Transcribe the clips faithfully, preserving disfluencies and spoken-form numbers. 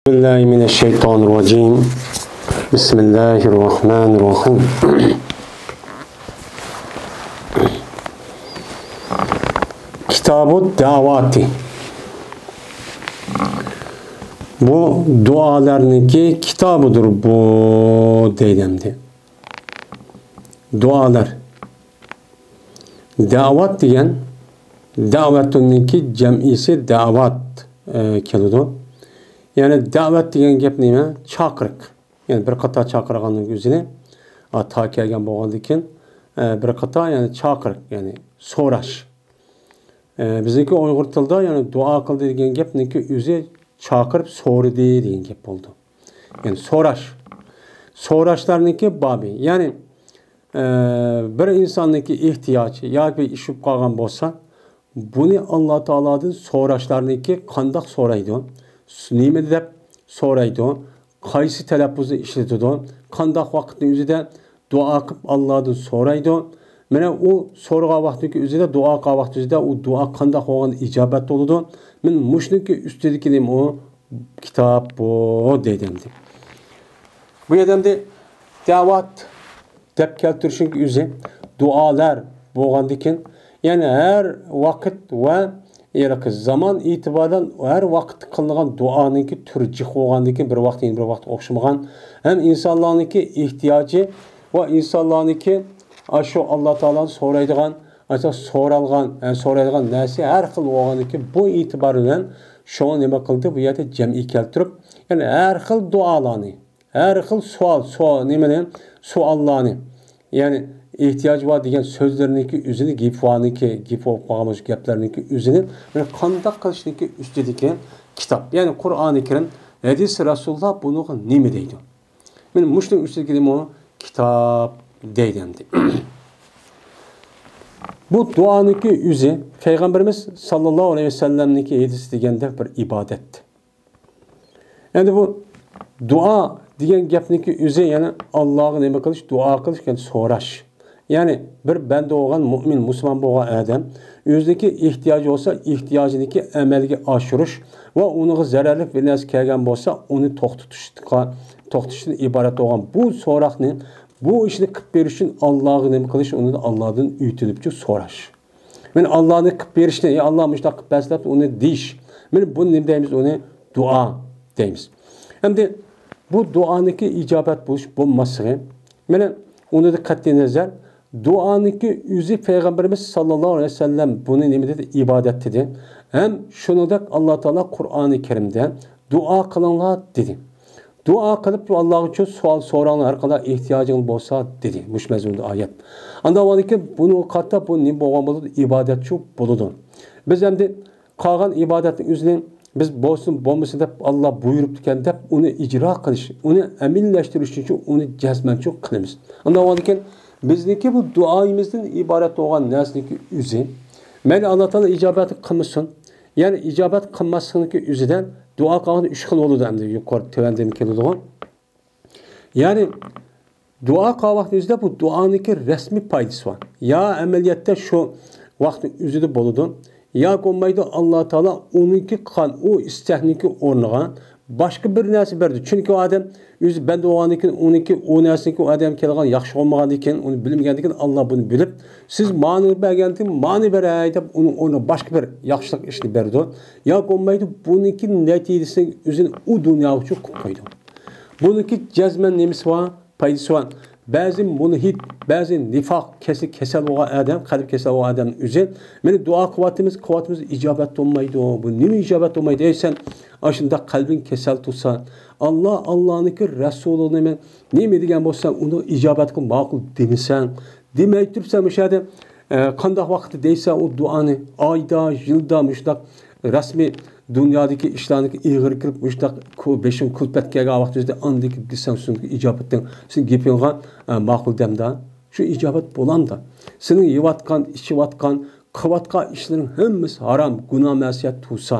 بالله من الشيطان الرجيم. بسم الله الرحمن الرحيم. كتاب الدعوات. بۇ دۇئالارنىڭكى كىتابىدۇر بۇ دەيدۇ ئەمدى. دۇئالار. دەۋات دېگەن، دەۋەتۇننىڭكى جەمئىسى دەۋات، ئە، كېلىدۇ. يەنى دەۋەت دېگەن گەپ نېمە؟ چاقىرىق. يەنى بىر قاتار چاقىرغاننىڭ ئۆزىنى، ئا، تا كەلگەن بولغاندىن كېيىن، ئە، بىر قاتار، يەنى چاقىرىق، يەنى سوراش. ئە، بىزنىڭكى ئۇيغۇر تىلىدا، يەنى دۇئا قىلدى دېگەن گەپنىڭكى ئۆزى چاقىرىپ سورىدى دېگەن گەپ بولىدۇ. يەنى سوراش. سوراشلارنىڭكى بابى. يەنى، ئە، بىر ئىنساننىڭكى ئېھتىياجى ياكى بىر ئىش بولۇپ قالغان بولسا، بۇنى ئاللا تائالادىن سوراشلارنىڭكى قانداق سورايدۇ؟ نېمە دەپ سورايدۇ؟ قايسى تەلەپپۇزنى ئىشلىتىدۇ؟ قانداق ۋاقىتنىڭ ئۆزىدە دۇئا قىلىپ ئاللادىن سورايدۇ؟ مانا ئۇ سورىغان ۋاقتىنىڭكى ئۆزىدە، دۇئا قىلغان ۋاقتى ئۆزىدە ئۇ دۇئا قانداق بولغان ئىجابەت بولىدۇ؟ مانا مۇشۇنىڭكى ئۈستىدىكى نېمە ئۇ؟ كىتاب بۇ دەيدۇ ئەمدى. بۇ يەردە ئەمدى دەۋات دەپ كەلتۈرۈشنىڭ ئۆزى دۇئالار بولغاندىكىن، يەنى ھەر ۋاقىت ۋە ھېلىقى زامان ئېتىبارىدىن ھەر ۋاقىتتا قىلىنغان دۇئانىڭكى تۈرى جىق بولغاندىكىن، بىر ۋاقىت يەنە بىر ۋاقىت ئوخشىمىغان، ھەم ئىنسانلارنىڭكى ئېھتىياجى ۋە ئىنسانلارنىڭكى ئاشۇ ئاللا تائالادىن سورايدىغان، ئاشۇ سورالغان، ھە، سورايدىغان نەرسە ھەر خىل بولغاندىكىن، بۇ ئېتىبار بىلەن شۇڭا نېمە قىلدى؟ بۇ يەردە جەمئىي كەلتۈرۈپ، يەنى ھەر خىل دۇئالارنى، ھەر خىل سوئال، سو-، نېمىنى، سوئاللارنى، يەنى ئېھتىياجى بار دېگەن سۆزلىرىنىڭكى ئۆزىنى، گېپى بارنىڭكى، گېپى بولۇپ قالغان مۇشۇ گەپلەرنىڭكى ئۆزىنى، مانا قانداق قىلىشنىڭكى ئۈستىدىكى كىتاب. يەنى قۇرئانى كەرىم، ھەدىس رەسۇلۇللا بۇنىڭغا نېمە دەيدۇ؟ مانا مۇشۇنىڭ ئۈستىدىكى نېمە ئۇ؟ كىتاب دەيدۇ ئەمدى. بۇ دۇئانىڭكى ئۆزى پەيغەمبىرىمىز ساللاللاھۇ ئەلەيھى ۋەسەللەمنىڭكى ھەدىسى دېگەندەك بىر ئىبادەت. ئەمدى بۇ دۇئا دېگەن گەپنىڭكى ئۆزى، يەنى ئاللاغا نېمە قىلىش، دۇئا قىلىش، يەنى سوراش. يەنى بىر بەندە بولغان، مۇئمىن، مۇسۇلمان بولغان ئادەم ئۆزىنىڭكى ئېھتىياجى بولسا، ئېھتىياجىنىڭكى ئەمەلگە ئاشۇرۇش ۋە ئۇنىڭغا زەرەرلىك بىر نەرسە كەلگەن بولسا، ئۇنى توختىتىشقا، توختىتىشتىن ئىبارەت بولغان بۇ سوراقنى، بۇ ئىشنى قىلىپ بېرىش ئۈچۈن ئاللاغا نېمە قىلىش، ئۇنى ئاللادىن ئۆتۈنۈپچۇ سوراش. مانا ئاللانى قىلىپ بېرىشنى، ئى ئاللا، مۇشۇنداق قىلىپ بەرسە دەپ ئۇنى دېيىش. مانا بۇنى نېمە دەيمىز؟ ئۇنى دۇئا دەيمىز. ئەمدى بۇ دۇئانىڭكى ئىجابەت بولۇش بولماسلىقى، مانا ئۇنىڭدىن قەتئىينەزەر، دۇئانىڭكى ئۆزى پەيغەمبىرىمىز ساللاللاھۇ ئەلەيھى ۋەسەللەم بۇنى نېمە دېدى؟ ئىبادەت دېدى. ھەم شۇنىڭدەك ئاللا تائالا قۇرئانى كەرىمدە دۇئا قىلىڭلار دېدى. دۇئا قىلىپ، ئاللا ئۈچۈن سوئال سوراڭلار، ھەر قانداق ئېھتىياجىڭ بولسا، دېدى. مۇشۇ مەزمۇندا ئايەت. ئاندىن بۇنىڭكى، بۇنىڭغا قارىتا بۇ نېمە بولغان بولىدۇ؟ ئىبادەتچۇ بولىدۇ. بىز ئەمدى قالغان ئىبادەتنىڭ ئۆزىنى بىز بولسۇن، بولمىسۇن دەپ، ئاللا بۇيرۇپتىكەن دەپ، ئۇنى ئىجرا قىلىش، ئۇنى ئەمەلىيلەشتۈرۈش ئۈچۈن ئۇنى جەزمەنچۇ قىلىمىز. ئاندىن بىزنىڭكى بۇ دۇئايىمىزدىن ئىبارەت بولغان نەرسىنىڭكى ئۆزى، مەيلى ئاللا تائالا ئىجابەت قىلمىسۇن، يەنى ئىجابەت قىلماسلىقنىڭكى ئۆزىدە دۇئا قىلغاندا ئۈچ خىل بولىدۇ، ئەمدى يۇقىرى تۆۋەندىن كېلىدىغۇ. يەنى دۇئا قىلغان ۋاقتى ئۆزىدە بۇ دۇئانىڭكى رەسمىي پايدىسى بار. يا ئەمەلىيەتتە شۇ ۋاقىتنىڭ ئۆزىدە بولىدۇ، ياكى بولمايدۇ، ئاللا تائالا ئۇنىڭكى قىلغان ئۇ ئىستەكنىڭكى ئورنىغا باشقا بىر نەرسە بەردى. چۈنكى ئۇ ئادەم ئۆزى بەندە بولغاندىن كېيىن، ئۇنىڭكى ئۇ نەرسىنىڭكى ئۇ ئادەمگە كېلىدىغان ياخشى بولمىغاندىن كېيىن، ئۇنى بىلمىگەندىن كېيىن، ئاللا بۇنى بىلىپ، سىز مانى بەرگەندىن مانى بېرەي دەپ، ئۇنىڭ ئورنىغا باشقا بىر ياخشىلىق ئىشنى بەردى. ياكى بولمايدۇ، بۇنىڭكى نەتىجىسىنىڭ ئۆزىنى ئۇ دۇنيا ئۈچۈن قىلىپ قويدى. بۇنىڭكى جەزمەن نېمىسى بار؟ پايدىسى بار. بەزى مۇلھىد، بەزى نىفاق كەسى-، كېسەل بولغان ئادەم، قەلب كېسەل بولغان ئادەمنىڭ ئۆزى، مانا دۇئا قىلىۋاتىمىز، قىلىۋاتىمىز، ئىجابەت بولمايدۇ. بۇ نېمە ئىجابەت بولمايدۇ؟ ئەي سەن ئاشۇنداق قەلبىڭ كېسەل تۇرسا، ئاللا، ئاللانىڭكى رەسۇلىنى مەن نېمە دېگەن بولسا، ئۇنى ئىجابەت قىل، ماقۇل دېمىسەڭ، دېمەي تۇرۇپ سەن مۇشۇ يەردە، ئە، قانداق ۋاقىتتا دەيسەن ئۇ دۇئانى، ئايدا، يىلدا مۇشۇنداق رەسمىي دۇنيادىكى ئىشلارنىڭكى ئېغىر كىرىپ، مۇشۇنداق كۇ-، بېشىڭ كۈلپەت كەلگەن ۋاقتىڭىزدا ئاندىن كېيىن دېسەڭ، سېنىڭ ئىجابىتىڭ، سېنىڭ گېپىڭغا، ئە، ماقۇل دەمدا. شۇ ئىجابەت بولامدا؟ سېنىڭ يەۋاتقان، ئىچىۋاتقان، قىلىۋاتقان ئىشلىرىڭ ھەممىسى ھارام، گۇناھ، مەسىيەت تۇرسا،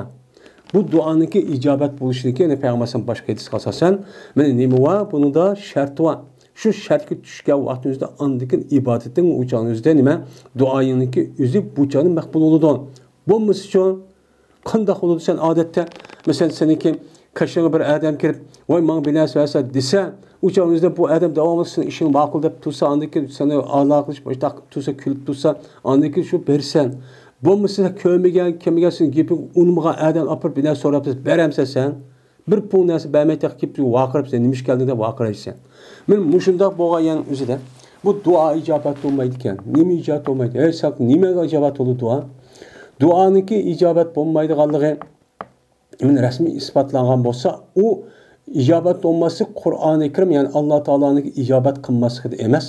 بۇ دۇئانىڭكى ئىجابەت بولۇشىنىڭكى، يەنى پەيغەمبەر ئەلەيھىسسالام باشقا ھەدىسكە ئاساسەن، مانا نېمە بار؟ بۇنىڭدا شەرتى بار. شۇ شەرتكە چۈشكەن ۋاقتىڭىزدا ئاندىن كېيىن ئىبادىتىڭ ئۇ چاغنىڭ ئۆزىدە نېمە؟ دۇئايىڭنىڭكى ئۆزى بۇ چاغدا مەقبۇل بولىدۇ. بولمىسىچۇ؟ قانداق بولىدۇ؟ سەن ئادەتتە، مەسىلەن، سېنىڭكى قېشىڭغا بىر ئادەم كىرىپ، ۋاي، ماڭا بىر نەرسە بەرسە دېسە، ئۇ چاغ ئۆزىدە بۇ ئادەم داۋاملىق سېنىڭ ئىشىڭ ماقۇل دەپ تۇرسا، ئاندىن كېيىن سېنى ئالاقىلىشىپ مۇشۇنداق تۇرسا، كۈلۈپ تۇرسا، ئاندىن كېيىن شۇ بېرىسەن. بولمىسا كۆرمىگەن، كىمگە سېنىڭ گېپىڭ ئۇنىمىغان ئادەم ئاپىرىپ بىر نەرسە سوراپ بەرەمسەن سەن؟ بىر پۇل نەرسە بەرمەي تېخى كېلىپ ۋارقىراپ، سەن نېمە ئىش كەلدىڭ دەپ ۋارقىرايسەن. مانا مۇشۇنداق بولغان يەرنىڭ ئۆزىدە بۇ دۇئا ئىجابەت بولمايدىكەن. نېمە ئىجابەت بولمايدۇ؟ ھەي، ساق، نېمىگە ئىجابەت بولىدۇ دۇئا؟ دۇئانىڭكى ئىجابەت بولمايدىغانلىقى مانا رەسمىي ئىسپاتلانغان بولسا، ئۇ ئىجابەت بولماسلىق قۇرئانى كەرىم، يەنى ئاللا تائالانىڭكى ئىجابەت قىلماسلىقىدا ئەمەس.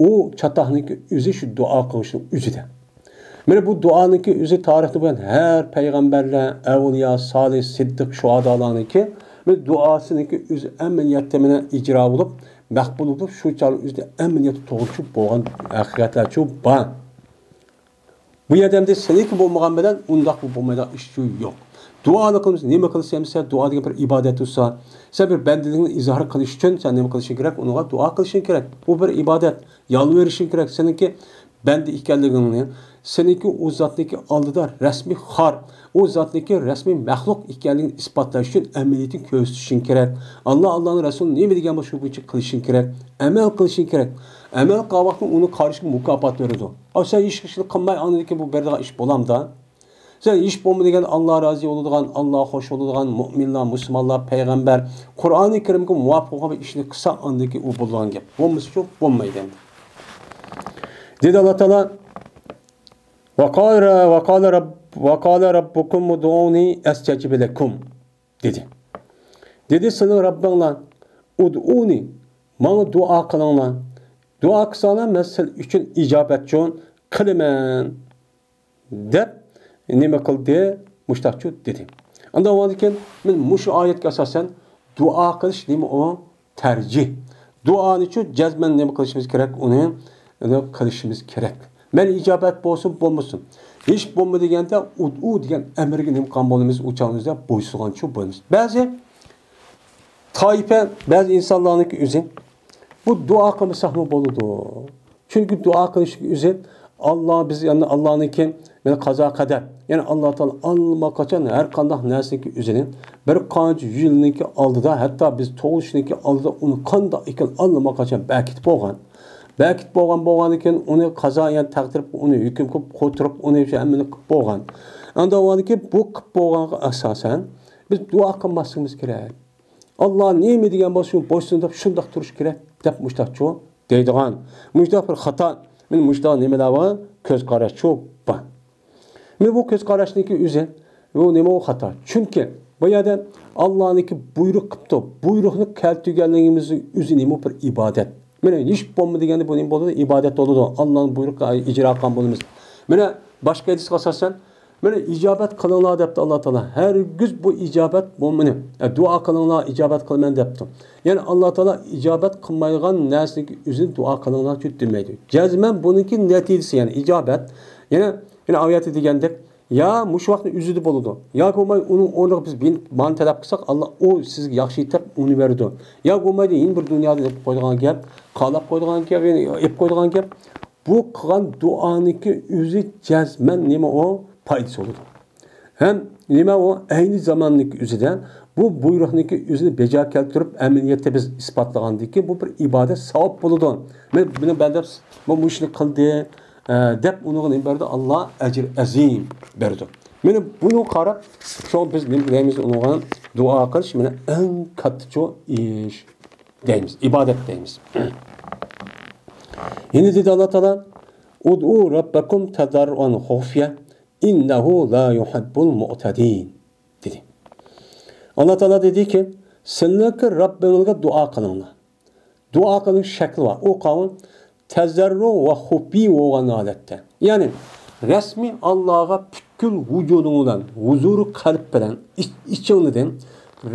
ئۇ چاتاقنىڭكى ئۆزى شۇ دۇئا قىلىشنىڭ ئۆزىدە. مانا بۇ دۇئانىڭكى ئۆزى تارىختا بولغان ھەر پەيغەمبەرلەر، ئەۋلىيا، سالىھ، سىددىق، شۇھادالارنىڭكى مانا دۇئاسىنىڭكى ئۆزى ئەمەلىيەتتە مانا ئىجرا بولۇپ، مەقبۇل بولۇپ، شۇ چاغنىڭ ئۆزىدە ئەمەلىيەتتە توغرا چۈشۈپ بولغان ھەقىقەتلەر چۈشۈپ بار. بۇ يەردە ئەمدى سېنىڭكى بولمىغان بىلەن ئۇنداق بولمايدىغان ئىش يوق. دۇئانى قىلىمىز، نېمە قىلسا دۇئا دېگەن بىر ئىبادەت بولسا، سەن بىر بەندىلىكنى ئىزھار قىلىش ئۈچۈن سەن نېمە قىلىشىڭ كېرەك؟ ئۇنىڭغا دۇئا قىلىشىڭ كېرەك. ئۇ بىر ئىبادەت. يالۋۇرۇشۇڭ كېرەك. سېنىڭكى بەندە ئىكەنلىكىڭنى، سېنىڭكى ئۇ زاتنىڭكى ئالدىدا رەسمىي خار، ئۇ زاتنىڭكى رەسمىي مەخلۇق ئىكەنلىكىنى ئىسپاتلاش ئۈچۈن ئەمەلىيىتىنى كۆرسىتىشىڭ كېرەك. ئاللا، ئاللانىڭ رەسۇلى نېمە دېگەن بولسا، شۇ بويىچە قىلىشىڭ كېرەك. ئەمەل قىلىشىڭ كېرەك. ئەمەل قىلغان ۋاقتىڭ ئۇنىڭ قارىشىغا مۇكاپات بېرىدۇ. ئا، سەن ھېچ ئىشنى قىلماي، ئاندىن كېيىن بۇ بېرىدىغان ئىش بولامدا؟ سەن ھېچ بولمىدى دېگەندە ئاللا رازى بولىدىغان، ئاللا خوش بولىدىغان، مۇئمىنلار، مۇسۇلمانلار، پەيغەمبەر، قۇرئانى كەرىمگە مۇۋاپىق بولغان بىر ئىشنى قىلسا، ئاندىن كېيىن ئۇ بولىدىغان گەپ. بولمىسىچۇ بولمايدۇ ئەمدى. دېدى ئاللا تائالا، «وقال، وقال رب، وقال ربكم ادعوني أستجب لكم» دېدى. دېدى، سىلىڭ رەببىڭلار، «ئۇدئۇنى»، ماڭا دۇئا قىلىڭلار. دۇئا قىلساڭلار، مەن سىلەر ئۈچۈن ئىجابەتچۇ قىلىمەن. دەپ نېمە قىلدى؟ مۇشتاقچۇ دېدى. ئاندىن ئۇنىڭدىن كېيىن مەن مۇشۇ ئايەتكە ئاساسەن دۇئا قىلىش نېمە ئۇ؟ تەرجىھ. دۇئانىچۇ جەزمەن نېمە قىلىشىمىز كېرەك؟ ئۇنى، ئۇنى قىلىشىمىز كېرەك. مەن ئىجابەت بولسۇن، بولمىسۇن. ھېچ بولما دېگەندە ئۇدئۇ دېگەن ئەمرگە نېمە قىلغان بولىمىز؟ ئۇ چاغنىڭ ئۆزىدە بويسۇنغانچۇ بولىمىز. بەزى تائىپە، بەزى ئىنسانلارنىڭكى ئۆزى بۇ دۇئا قىلمىساقمۇ بولىدۇ. چۈنكى دۇئا قىلىشنىڭ ئۆزى ئاللا بىز، يەنى ئاللانىڭكى، يەنى قازا قەدەر. يەنى ئاللا تائالا ئاللىقاچان ھەر قانداق نەرسىنىڭكى ئۆزىنى بىر قانچە يۈز يىلنىڭكى ئالدىدا، ھەتتا بىز تۇغۇلۇشنىڭكى ئالدىدا ئۇنى قانداق ئىكەن ئاللىماقاچان بەكىتىپ بولغان. بەكىتىپ بولغان بولغاندىكىن ئۇنى قازا، يەنى تەقدىر، ئۇنى ھۆكۈم قىلىپ قوتۇرۇپ ئۇنى ھەممىنى قىلىپ بولغان. ئاندىن بۇ قىلىپ بولغانغا ئاساسەن بىز دۇئا قىلماسلىقىمىز كېرەك. ئاللا نېمە دېگەن بولسا شۇ بويسۇن دەپ، شۇنداق تۇرۇش كېرەك دەپ مۇشتاقچۇ دەيدىغان. مۇشتاق بىر خاتا، مانا مۇشتاق نېمىلەر بار؟ كۆز قاراشچۇ بار. مانا بۇ كۆز قاراشنىڭكى ئۆزى، بۇ نېمە ئۇ خاتا؟ چۈنكى بۇ يەردە ئاللانىڭكى بۇيرۇق قىپتۇ. بۇيرۇقنى كەلتۈرگەنلىكىمىزنىڭ ئۆزى نېمە؟ بىر ئىبادەت. مانا ھېچ بولما دېگەندە بۇ نېمە بولىدۇ؟ ئىبادەت بولىدۇ. ئاللانىڭ بۇيرۇقىنى ئىجرا قىلغان بولىمىز. مانا باشقا ھەدىسكە ئاساسەن، مانا ئىجابەت قىلىڭلار دەپتۇ ئاللا تائالا. ھەرگىز بۇ ئىجابەت بولمىنى، ئە، دۇئا قىلىڭلار، ئىجابەت قىلىمەن دەپتۇ. يەنى ئاللا تائالا ئىجابەت قىلمايدىغان نەرسىنىڭكى ئۆزىنى دۇئا قىلىڭلار دېمەيدۇ. جەزمەن بۇنىڭكى نەتىجىسى، يەنى ئىجابەت. يەنى، يەنى ئايەتتە دېگەندەك، يا مۇشۇ ۋاقىتنىڭ ئۆزىدە بولىدۇ، ياكى بولماي ئۇنىڭ ئورنىغا بىز بىن-، مانى تەلەپ قىلساق، ئاللا ئۇ سىزگە ياخشى دەپ ئۇنى بېرىدۇ. يا بولمايدۇ يەنە بىر دۇنيادىن ئېلىپ قويىدىغان گەپ، قالاپ قويىدىغان گەپ، يەنى ئېلىپ قويىدىغان گەپ. بۇ قىلغان دۇئانىڭكى ئۆزى جەزمەن نېمە ئۇ؟ پايدىسى بولىدۇ. ھەم نېمە ئۇ؟ ئەينى زاماننىڭكى ئۆزىدە بۇ بۇيرۇقنىڭكى ئۆزىنى بەجا كەلتۈرۈپ، ئەمەلىيەتتە بىز ئىسپاتلىغاندىكى بۇ بىر ئىبادەت، ساۋاب بولىدۇ. مانا بۇنى بەندەم بۇ، بۇ ئىشنى قىلدى، ئە، دەپ ئۇنىڭغا نېمە بەردى؟ ئاللا ئەجر ئەزىم بەردى. مانا بۇنى قاراپ، شۇڭا بىز نېمە دەيمىز ئۇنىڭغا؟ دۇئا قىلىش، مانا، ئەڭ كاتتىچۇ ئىش دەيمىز، ئىبادەت دەيمىز. يەنە دېدى ئاللا تائالا، «ئۇدئۇ رەببەكۇم تەزەررۇئەن خۇفيە، ئىننەھۇ لا يۇھىببۇل مۇئتەدىن» دېدى. ئاللا تائالا دېدىكى، سىلەركى رەببىڭلارغا دۇئا قىلىڭلار. دۇئا قىلىش شەكلى بار. ئۇ قاۋۇل تەزەررۇ ۋە خۇپىي بولغان ھالەتتە. يەنى رەسمىي ئاللاغا پۈتكۈل ۋۇجۇدۇڭ بىلەن، ھۇزۇرى قەلب بىلەن، ئىچ-، ئىچىڭدىن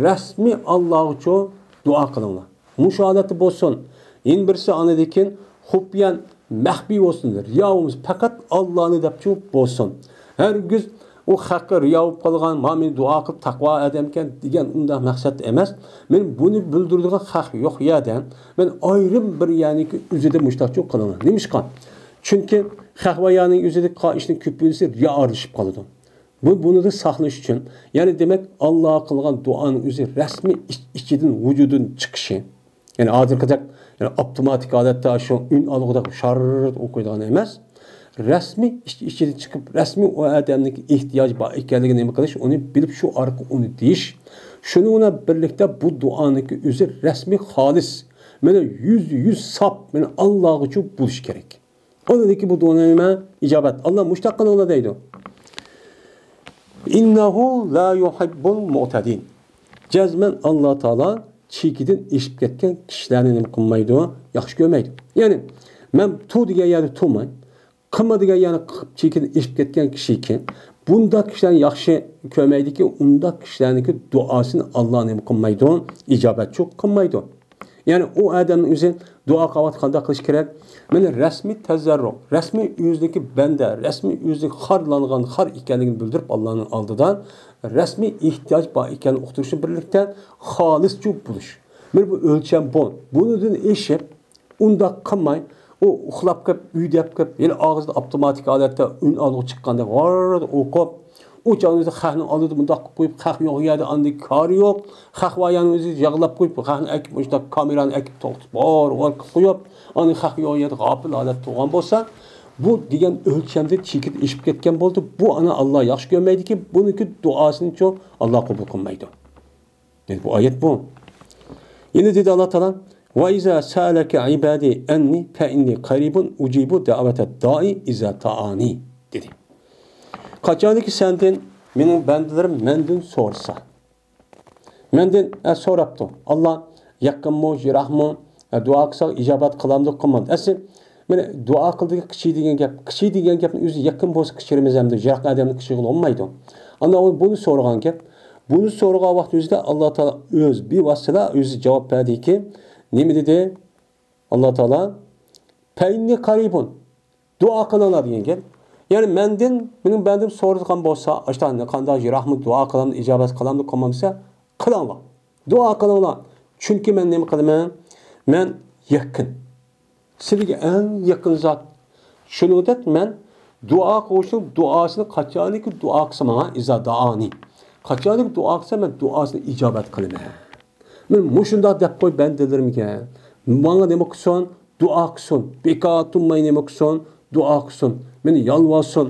رەسمىي ئاللاغىچۇ دۇئا قىلىڭلار. مۇشۇ ھالەتتە بولسۇن. يەنە بىرسى ئاندىن كېيىن خۇپيەن مەخپىي بولسۇن، رىيا بولمىسۇن، پەقەت ئاللانى دەپچۇ بولسۇن. ھەرگىز ئۇ خەققە رىيا بولۇپ قالغان، ما مېنى دۇئا قىلىپ تەقۋا ئادەمكەن دېگەن ئۇنداق مەقسەتتە ئەمەس. مەن بۇنى بىلدۈرىدىغان خەق يوق يەردە. مەن ئايرىم بىر يەرنىڭكى ئۆزىدە مۇشتاقچۇ قىلىمەن. نېمىشقا؟ چۈنكى خەق ۋە يەرنىڭ ئۆزىدە قىلغان ئىشنىڭ كۆپىنچىسى رىيا ئارىلىشىپ قالىدۇ. بۇ، بۇنىڭدىن ساقلىنىش ئۈچۈن، يەنى دېمەك، ئاللاغا قىلغان دۇئانىڭ ئۆزى رەسمىي ئىچ-، ئىچىدىن، ۋۇجۇدىدىن چىقىشى. يەنى ھازىرقىدەك، يەنى ئاپتوماتىك ھالەتتە شۇ ئۈن ئالغۇدەك شاررىت ئوقۇيدىغان ئەمەس. رەسمىي ئىچ-، ئىچىدىن چىقىپ، رەسمىي ئۇ ئادەمنىڭكى ئېھتىياجى بار ئىكەنلىكىنى نېمە قىلىش، ئۇنى بىلىپ، شۇ ئارقىلىق ئۇنى دېيىش. شۇنىڭ بىلەن بىرلىكتە بۇ دۇئانىڭكى ئۆزى رەسمىي، خالىس، مانا يۈزدە يۈز ساپ، مانا ئاللاغىچۇ بولۇشى كېرەك. ئۇنىڭدىن كېيىن بۇ دۇئا نېمە؟ ئىجابەت. ئاللا مۇشتاق قىلىڭلار دەيدۇ. «إنه لا يحب المعتدين». جەزمەن ئاللا تائالا چېكىدىن ئېشىپ كەتكەن كىشىلەرنى نېمە قىلمايدۇ؟ ياخشى كۆرمەيدۇ. يەنى، مەن تۇر دېگەن يەردە تۇرماي، قىلما دېگەن يەردە قىلىپ چېكىدىن ئېشىپ كەتكەن كىشىكى، بۇنداق كىشىلەرنى ياخشى كۆرمەيدىكى، ئۇنداق كىشىلەرنىڭكى دۇئاسىنى ئاللا نېمە قىلمايدۇ؟ ئىجابەتچۇ قىلمايدۇ. يەنى ئۇ ئادەمنىڭ ئۆزى دۇئا قىلىۋاتقاندا قىلىش كېرەك. مانا رەسمىي تەزەررۇ، رەسمىي ئۆزىنىڭكى بەندە، رەسمىي ئۆزىنىڭكى خارلانغان خار ئىكەنلىكىنى بىلدۈرۈپ، ئاللانىڭ ئالدىدا رەسمىي ئېھتىياج بار ئىكەنلىكىنى ئۇقتۇرۇشى بىلەن بىرلىكتە خالىسچۇ بولۇش. مانا بۇ ئۆلچەم بۇ. بۇنىڭدىن ئېشىپ، ئۇنداق قىلماي، ئۇ ئۇخلاپ كېلىپ، ئۆيدەپ كېلىپ، ھېلى ئاغزىدا ئاپتوماتىك ھالەتتە ئۈن ئالغۇ چىققاندەك ۋاررىدە ئوقۇپ، ئۇ چاغنىڭ ئۆزىدە خەقنىڭ ئالدىدا مۇنداق قىلىپ قويۇپ، خەق يوق يەردە ئاندىن كارى يوق. خەق بار يەرنىڭ ئۆزىدە ياغلاپ قويۇپ، خەقنى ئەكىپ، مۇشۇنداق كامېرانى ئەكىپ توختىتىپ، ۋار ۋار قىلىپ قويۇپ، ئاندىن خەق يوق يەردە غاپىل ھالەتتە تۇرغان بولسا، بۇ دېگەن ئۆلچەمدىن چېكىدىن ئېشىپ كەتكەن بولدى. بۇ ئانا ئاللا ياخشى كۆرمەيدىكى، بۇنىڭكى دۇئاسىنىچۇ ئاللا قوبۇل قىلمايدۇ. دېدى، بۇ ئايەت بۇ. يەنە دېدى ئاللا تائالا، «وإذا سألك عبادي عني فإني قريب أجيب دعوة الداع إذا دعاني» دېدى. قاچانكى سەندىن مېنىڭ بەندىلىرىم مەندىن سورىسا، مەندىن، ئە، سوراپتۇ، ئاللا يېقىنمۇ، يىراقمۇ، ئە، دۇئا قىلساق ئىجابەت قىلامدۇ، قىلمامدۇ؟ ئەسلى، مانا، دۇئا قىلدىغان كىشى دېگەن گەپ، كىشى دېگەن گەپنىڭ ئۆزى يېقىن بولسا كىچىرىمىز ھەمدە يىراق ئادەمنى كىچىرگىلى بولمايدۇ. ئاندىن بۇنى سورىغان گەپ. بۇنى سورىغان ۋاقتىمىزدا ئاللا تائالا ئۆزى بىۋاسىتە ئۆزى جاۋاب بەردىكى، نېمە دېدى؟ ئاللا تائالا، «فإني قريب، دۇئا قىلىڭلار» دېگەن گەپ. يەنى مەندىن، مېنىڭ بەندىم سورىغان بولسا، ئاشتاننى قانداق يىراقمۇ دۇئا قىلامدۇ، ئىجابەت قىلامدۇ، قىلمامسا، قىلىڭلار. دۇئا قىلىڭلار. چۈنكى مەن نېمە قىلىمەن؟ مەن يېقىن. سىلىگە ئەڭ يېقىن زات. شۇنىڭدەك مەن دۇئا قىلغۇچىنىڭ دۇئاسىنى قاچانكى دۇئا قىلسا ماڭا، ئىزا دائانى. قاچانكى دۇئا قىلسا مەن دۇئاسىنى ئىجابەت قىلىمەن. مەن مۇشۇنداق دەپ قوي بەندىلىرىمگە. ماڭا نېمە قىلسۇن؟ دۇئا قىلسۇن. بىكار تۇرماي نېمە قىلسۇن؟ دۇئا قىلسۇن. مېنى يالۋارسۇن.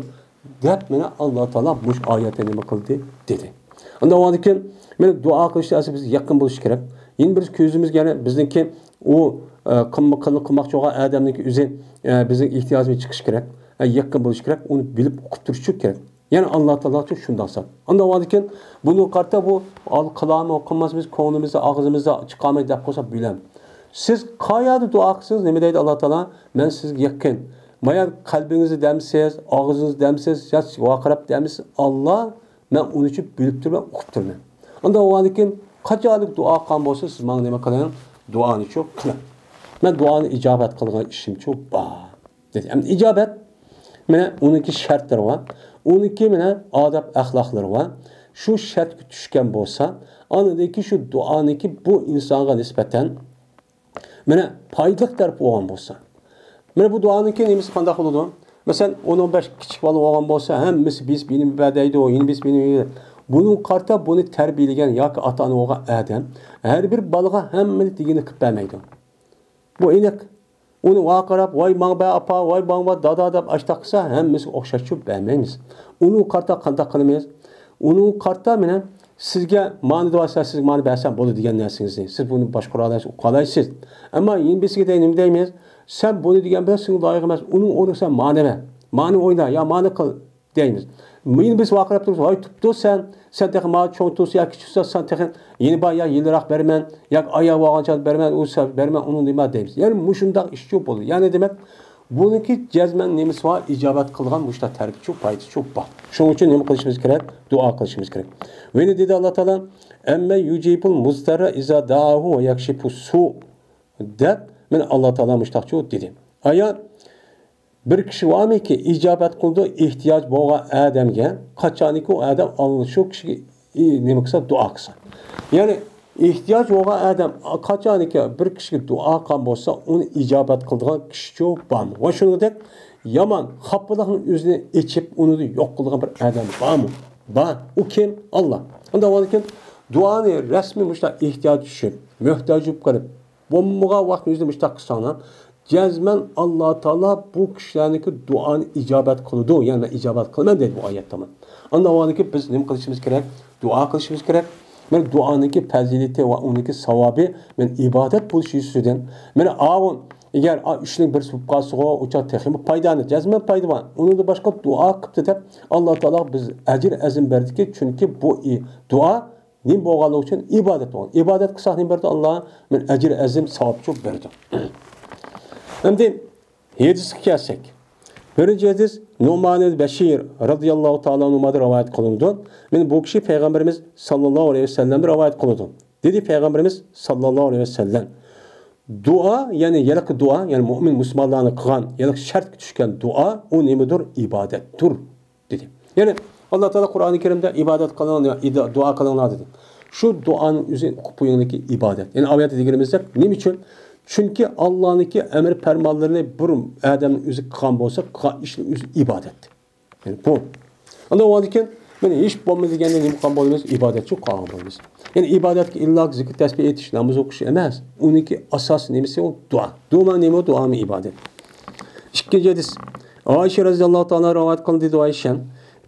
دەپ مانا ئاللا تائالا مۇشۇ ئايەتتە نېمە قىلدى؟ دېدى. ئاندىن ئۇنىڭدىن كېيىن مانا دۇئا قىلىشتا ئەسلى بىز يېقىن بولۇش كېرەك. يەنە بىر كۆزىمىزگە يەنە بىزنىڭكى ئۇ، ئە، قىلما-، قىلما-، قىلماقچى بولغان ئادەمنىڭكى ئۆزى، ئە، بىزنىڭ ئېھتىياجىمىز چىقىش كېرەك. ئە، يېقىن بولۇش كېرەك. ئۇنى بىلىپ ئۇقۇپ تۇرۇش كېرەك. يەنى ئاللا تائالا شۇنداق زات. ئاندىن ئۇنىڭدىن كېيىن بۇنى قارىتا بۇ ئال-، قىلامۇ قىلماسمىز، كۆڭلىمىزدە، ئاغزىمىزدا چىقارماي دەپ قويسا بىلەم. سىز قايەردە دۇئا قىلسىڭىز نېمە دەيدۇ ئاللا تائالا؟ مەن سىزگە يېقىن. مايا قەلبىڭىزدە دەمسىز، ئاغزىڭىزدا دەمسىز، يا ۋارقىراپ دەمسىز، ئاللا، مەن ئۇنى ئۈچۈن بىلىپ تۇرىمەن، ئۇقۇپ تۇرىمەن. ئاندىن ئۇنىڭدىن كېيىن قاچانلىق دۇئا قىلغان بولسا، سىز ماڭا نېمە قىلىڭ؟ دۇئانىچۇ قىلىڭ. مەن دۇئانى ئىجابەت قىلغان ئىشىمچۇ بار. دېدى. ئەمدى ئىجابەت، مانا ئۇنىڭكى شەرتلىرى بار. ئۇنىڭكى مانا ئاداب ئەخلاقلىرى بار. شۇ شەرتكە چۈشكەن بولسا، ئاندىن كېيىن شۇ دۇئانىڭكى بۇ ئىنسانغا نىسبەتەن مانا پايدىلىق تەرىپى بولغان بولسا. مانا بۇ دۇئانىڭكى نېمىسى قانداق بولىدۇ؟ مەسىلەن، ئون ئون بەش كىچىك بالا بولغان بولسا، ھەممىسى بىس بىنى بەدەيدۇ، يېنى بىس بىنى. بۇنىڭغا قارىتا بۇنى تەربىيەلىگەن ياكى ئاتا-ئانا بولغان ئادەم ھەر بىر بالىغا ھەممىنى دېگىنى قىلىپ بەرمەيدۇ. بۇ ئېنىق. ئۇنى ۋارقىراپ، «ۋاي ماڭا بەر ئاپا، ۋاي ماڭا بەر دادا» دەپ ئاشتاق قىلسا، ھەممىسى ئوخشاشچۇ بەرمەيمىز. ئۇنىڭغا قارىتا قانداق قىلىمىز؟ ئۇنىڭغا قارىتا مانا سىزگە مانىدا بارسا، سىزگە مانى بەرسەم بولىدۇ دېگەن نەرسىڭىزنى سىز بۇنى باشقۇرالايسىز، ئۇقالايسىز. ئەمما يېنى بىرسىگە دەي نېمە دەيمىز؟ «سەن بۇنى دېگەن بىلەن سېنىڭ لايىق ئەمەس، ئۇنىڭ ئورنىغا سەن مانى بەر، مانى ئوينا يا مانى قىل» دەيمىز. يەنە بىز ۋارقىراپ تۇرىمىز، «ھاي، تۇپتۇ سەن، سەن تېخى ماڭا چوڭ تۇرسا ياكى كىچىك تۇرسا، سەن تېخى يېنى بار يا يېنىراق بەرمەن، ياكى ئاياغ بولغان چاغدا بەرمەن، ئۇ سەۋەب بەرمەن، ئۇنىڭ نېمە» دەيمىز. يەنى مۇشۇنداق ئىشچۇ بولىدۇ. يەنى دېمەك، بۇنىڭكى جەزمەن نېمىسى بار؟ ئىجابەت قىلغان مۇشۇنداق تەرىپىچۇ، پايدىسىچۇ بار. شۇنىڭ ئۈچۈن نېمە قىلىشىمىز كېرەك؟ دۇئا قىلىشىمىز كېرەك. ۋە يەنە دېدى ئاللا تائالا، «ئەممەن يۇجىبۇل مۇزتەررە ئىزا دائاھۇ ۋە يەكشىفۇس سۇ» دەپ، مانا ئاللا تائالا مۇشۇنداقچۇ دېدى. ئايا بىر كىشى بارمىكى، ئىجابەت قىلىدۇ ئېھتىياج بولغان ئادەمگە، قاچانكى ئۇ ئادەم ئاللا شۇ كىشىگە ئى، نېمە قىلسا، دۇئا قىلسا. يەنى ئېھتىياج بولغان ئادەم قاچانكى بىر كىشىگە دۇئا قىلغان بولسا، ئۇنى ئىجابەت قىلىدىغان كىشىچۇ بارمۇ؟ ۋە شۇنىڭدەك يامان خاپىلىقنىڭ ئۆزىنى ئېچىپ، ئۇنى يوق قىلىدىغان بىر ئادەم بارمۇ؟ بار. ئۇ كىم؟ ئاللا. ئۇنداق بولغاندىكىن دۇئانى رەسمىي مۇشۇنداق ئېھتىياج چۈشۈپ، مۆھتاج بولۇپ قېلىپ، بولمىغان ۋاقىتنىڭ ئۆزىدە مۇشۇنداق قىلساڭلار، جەزمەن ئاللا تائالا بۇ كىشىلەرنىڭكى دۇئانى ئىجابەت قىلىدۇ، يەنى مەن ئىجابەت قىلىمەن دەيدۇ بۇ ئايەتتە. ئانداق بولغاندىكىن بىز نېمە قىلىشىمىز كېرەك؟ دۇئا قىلىشىمىز كېرەك. مانا دۇئانىڭكى پەزىلىتى ۋە ئۇنىڭكى ساۋابى مانا ئىبادەت بولۇشى يۈزىسىدىن. مانا ئاۋۇ ئەگەر ئا، ئۈچنىڭ بىرسى بولۇپ قالسىغۇ، ئۇ چاغ تېخىمۇ پايدالىق، جەزمەن پايدا بار. ئۇنىڭدىن باشقا دۇئا قىپتۇ دەپ، ئاللا تائالاغا بىز ئەجىر ئەزىم بەردىكى، چۈنكى بۇ ئى، دۇئا نېمە بولغانلىقى ئۈچۈن ئىبادەت بولغان. ئىبادەت قىلساق نېمە بېرىدۇ؟ ئاللا مانا ئەجىر ئەزىم، ساۋابچۇ بېرىدۇ. ئەمدى ھەدىسكە كەلسەك. بىرىنچى ھەدىس نۇئمان ئىبن بەشىر رەزىياللاھۇ تائالا ئەنھۇمادىن رىۋايەت قىلىنىدۇ. مانا بۇ كىشى پەيغەمبىرىمىز ساللاللاھۇ ئەلەيھى ۋەسەللەمدىن رىۋايەت قىلىدۇ. دېدى پەيغەمبىرىمىز ساللاللاھۇ ئەلەيھى ۋەسەللەم، دۇئا، يەنى ھېلىقى دۇئا، يەنى مۆمىن مۇسۇلمانلارنىڭ قىلغان ھېلىقى شەرتكە چۈشكەن دۇئا، ئۇ نېمىدۇر؟ ئىبادەتتۇر، دېدى. يەنى ئاللا تائالا قۇرئانى كەرىمدە ئىبادەت قىلىڭ، دۇئا قىلىڭلار دېدى. شۇ دۇئانىڭ ئۆزى ئوقۇپ قويۇڭلىكى ئىبادەت. يەنى ئايەتتە دېگىنىمىزدەك، نېمە ئۈچۈن؟ چۈنكى ئاللانىڭكى ئەمر پەرمانلىرىنى بىر ئادەمنىڭ ئۆزى قىلغان بولسا، قىلغان ئىشنىڭ ئۆزى ئىبادەت. يەنى بۇ. ئاندىن ئۇنىڭدىن كېيىن، مانا ھېچ بولمىدى دېگەندە نېمە قىلغان بولىمىز؟ ئىبادەتچى قالغان بولىمىز. يەنى ئىبادەتكە ئىللا زىكىر تەسبىھ ئېيتىش، ناماز ئوقۇش ئەمەس. ئۇنىڭكى ئاساسىي نېمىسى ئۇ؟ دۇئا. دۇئا نېمە؟ دۇئامۇ ئىبادەت. ئىككىنچى ھەدىس. ئائىشە رەزىياللاھۇ تائالا رىۋايەت قىلدى، دېدى ئائىشە.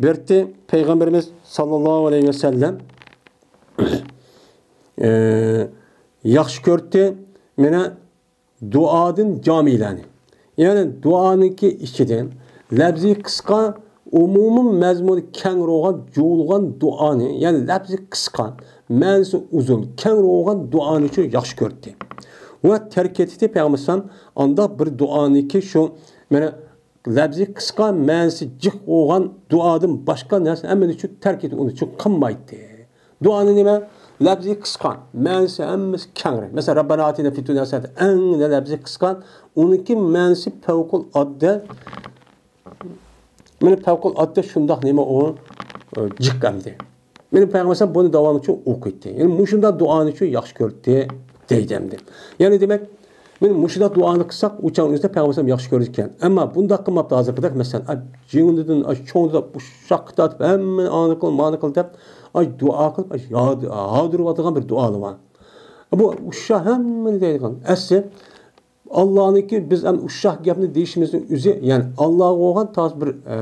بىر قېتى پەيغەمبىرىمىز ساللاللاھۇ ئەلەيھى ۋەسەللەم، ئە، ياخشى كۆردى. مانا دۇئادىن جامىلەرنى. يەنى دۇئانىڭكى ئىچىدىن لەپزى قىسقا، ئومۇمىي مەزمۇنى كەڭرى بولغان، جۇغۇلغان دۇئانى، يەنى لەپزى قىسقا، مەنىسى ئۇزۇن، كەڭرى بولغان دۇئانى شۇ ياخشى كۆردى. ۋە تەرك ئېتىدۇ پەيغەمبەر ئەلەيھىسسالام ئانداق بىر دۇئانىكى شۇ، مانا لەپزى قىسقا، مەنىسى جىق بولغان دۇئادىن باشقا نەرسە ھەممىنى شۇ تەرك ئېتىپ، ئۇنى شۇ قىلمايتتى. دۇئانى نېمە؟ لەپزى قىسقا، مەنىسى ھەممىسى كەڭرى. مەسىلەن، رەببەنا ئاتىنا فىد دۇنيا ھەسەنەتەن، ئەڭ لەپزى قىسقا، ئۇنىڭكى مەنىسى پەۋقۇلئاددە، مانا پەۋقۇلئاددە شۇنداق نېمە ئۇ، ئە، جىق ئەمدى. مانا پەيغەمبەر بۇنى داۋاملىق ئوقۇيتتى. يەنى مۇشۇنداق دۇئانى شۇ ياخشى كۆردى دەيدۇ ئەمدى. يەنى دېمەك، مانا مۇشۇنداق دۇئانى قىلساق، ئۇ چاغنىڭ ئۆزىدە پەيغەمبەر ياخشى كۆرىدىكەن. ئەمما بۇنداق قىلماپتۇ ھازىرقىدەك، مەسىلەن، ئا، جىڭدىدىن، ئا، چوڭدىن ئۇششاققا تارتىپ ھەممىنى ئانى قىل، مانى قىل دەپ، ئا، دۇئا قىلىپ، ئا، ياد-، ھاردۇرۇۋاتىدىغان بىر دۇئالار بار. بۇ ئۇششاق ھەممىنى دەيدىغان. ئەسلى ئاللانىڭكى بىز ئەمدى ئۇششاق گەپنى دېيىشىمىزنىڭ ئۆزى، يەنى ئاللاغا بولغان تازا بىر، ئە،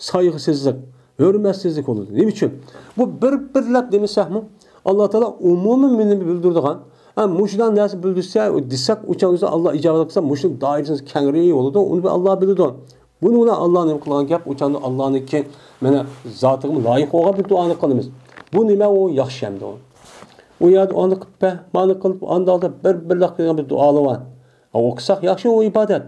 سايغۇسىزلىق، ھۆرمەتسىزلىك بولىدۇ. نېمە ئۈچۈن؟ بۇ بىر-بىرلەپ دېمىسەكمۇ، ئاللا تائالا ئومۇمىي مېنى بىلدۈرىدىغان، ھە، مۇشۇنداق نەرسە بىلدۈرسە، دېسەك، ئۇ چاغدا ئاللا ئىجابەت قىلسا، مۇشۇنىڭ دائىرىسى كەڭرى بولىدۇ، ئۇنى ئاللا بىلىدۇ. بۇنى بىلەن ئاللا نېمە قىلغان گەپ؟ ئۇ چاغدا ئاللانىڭكى مانا زاتىغىمۇ لايىق بولغان بىر دۇئانى قىلىمىز. بۇ نېمە ئۇ؟ ياخشى ئەمدى ئۇ. ئۇ يەردە ئانى قىلىپ، مانى قىلىپ، ئانداقتا بىر-بىرلەپ قىلغان بىر دۇئالار بار. ئوقۇساق ياخشى، ئۇ ئىبادەت.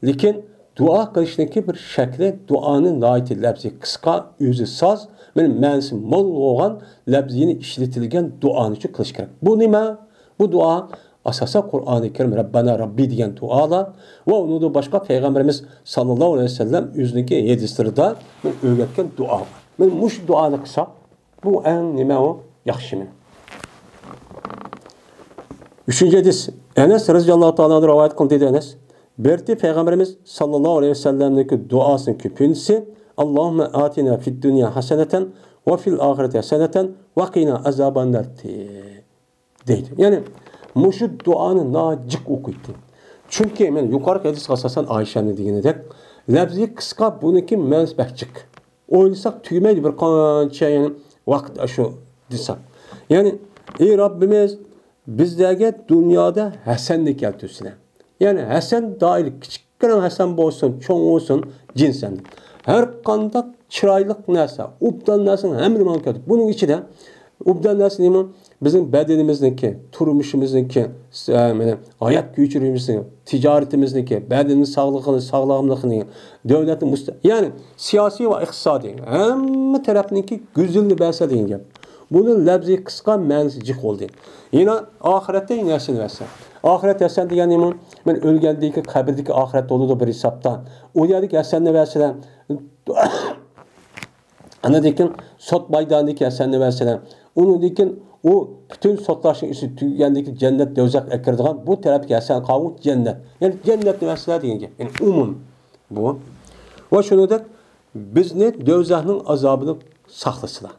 لېكىن دۇئا قىلىشنىڭكى بىر شەكلى، دۇئانى ناھايىتى لەپزى قىسقا، ئۆزى ساز، مەنىسى مول بولغان لەپزىنى ئىشلىتىلگەن دۇئانى شۇ قىلىش كېرەك. بۇ نېمە؟ بۇ دۇئا ئاساسەن قۇرئانى كەرىم، رەببەنا رەببى دېگەن دۇئالار ۋە ئۇنىڭدىن باشقا پەيغەمبىرىمىز ساللاللاھۇ ئەلەيھى ۋەسەللەم ئۆزىنىڭكى ھەدىسلىرىدا ئۆگەتكەن دۇئا. مانا مۇشۇ دۇئانى قىلساق، بۇ ئەڭ نېمە ئۇ؟ ياخشىمۇ؟ ئۈچىنچى ھەدىس. ئەنەس رەزىياللاھۇ تائالا ئەنھۇ رىۋايەت قىلدى، دېدى ئەنەس. بىرتى پەيغەمبىرىمىز ساللاللاھۇ ئەلەيھى ۋەسەللەمنىڭكى دۇئاسىنىڭ كۆپىنچىسى، اللهم آتنا في الدنيا حسنة وفي الآخرة حسنة وقنا عذاب النار دەيدۇ. يەنى مۇشۇ دۇئانى ناھايىتى جىق ئوقۇيتتى. چۈنكى مەن يۇقىرىقى ھەدىسكە ئاساسەن ئائىشەنىڭ دېگىنىدەك، لەپزى قىسقا، بۇنىڭكى مەنىسى بەك جىق. ئويلىساق تۈگىمەيدۇ بىر قانچە، يەنى ۋاقىت شۇ دېسەك. يەنى، ئى رەببىمىز، بىزلەرگە دۇنيادا ھەسەننى كەلتۈرسىلە. يەنى ھەسەن دائىر، كىچىككىنە ھەسەن بولسۇن، چوڭ بولسۇن، جىنسەن. ھەر قانداق چىرايلىق نەرسە، ئوبدان نەرسىنىڭ ھەممىنى ماڭا كەلتۈر. بۇنىڭ ئىچىدە ئوبدان نەرسە نېمە؟ بىزنىڭ بەدىنىمىزنىڭكى، تۇرمۇشىمىزنىڭكى، ئە، مانا ھايات كۆچۈرۈشىمىزنىڭ، تىجارىتىمىزنىڭكى، بەدەننىڭ ساغلىقىنى، ساغلاملىقىنى، دۆلەتنىڭ مۇست-، يەنى سىياسىي ۋە ئىقتىسادىي ھەممە تەرەپنىڭكى گۈزىلىنى بەرسە دېگەن گەپ. بۇنىڭ لەپزى قىسقا، مەنىسى جىق بولدى. يەنە ئاخىرەتتە يەنە ھەسەن بەرسە. ئاخىرەت ھەسەن دېگەن نېمە؟ مانا ئۆلگەندىن كېيىن قەبرىدىكى ئاخىرەت بولىدۇ بىر ھېسابتا. ئۇ يەردىكى ھەسەننى بەرسىلەر. ئاندىن كېيىن سوت مەيدانىدىكى ھەسەننى بەرسىلەر. ئۇنىڭدىن كېيىن ئۇ پۈتۈن سوتلاشنىڭ ئىشى تۈگىگەندىن كېيىن جەننەت، دوزاخقا ئەكىرىدىغان بۇ تەرەپتىكى ھەسەن قاۋۇ جەننەت. يەنى جەننەتنى بەرسىلەر دېگەن گەپ. يەنى ئومۇم بۇ. ۋە شۇنىڭدەك بىزنى دوزاخنىڭ ئازابىدىن ساقلىسىلا.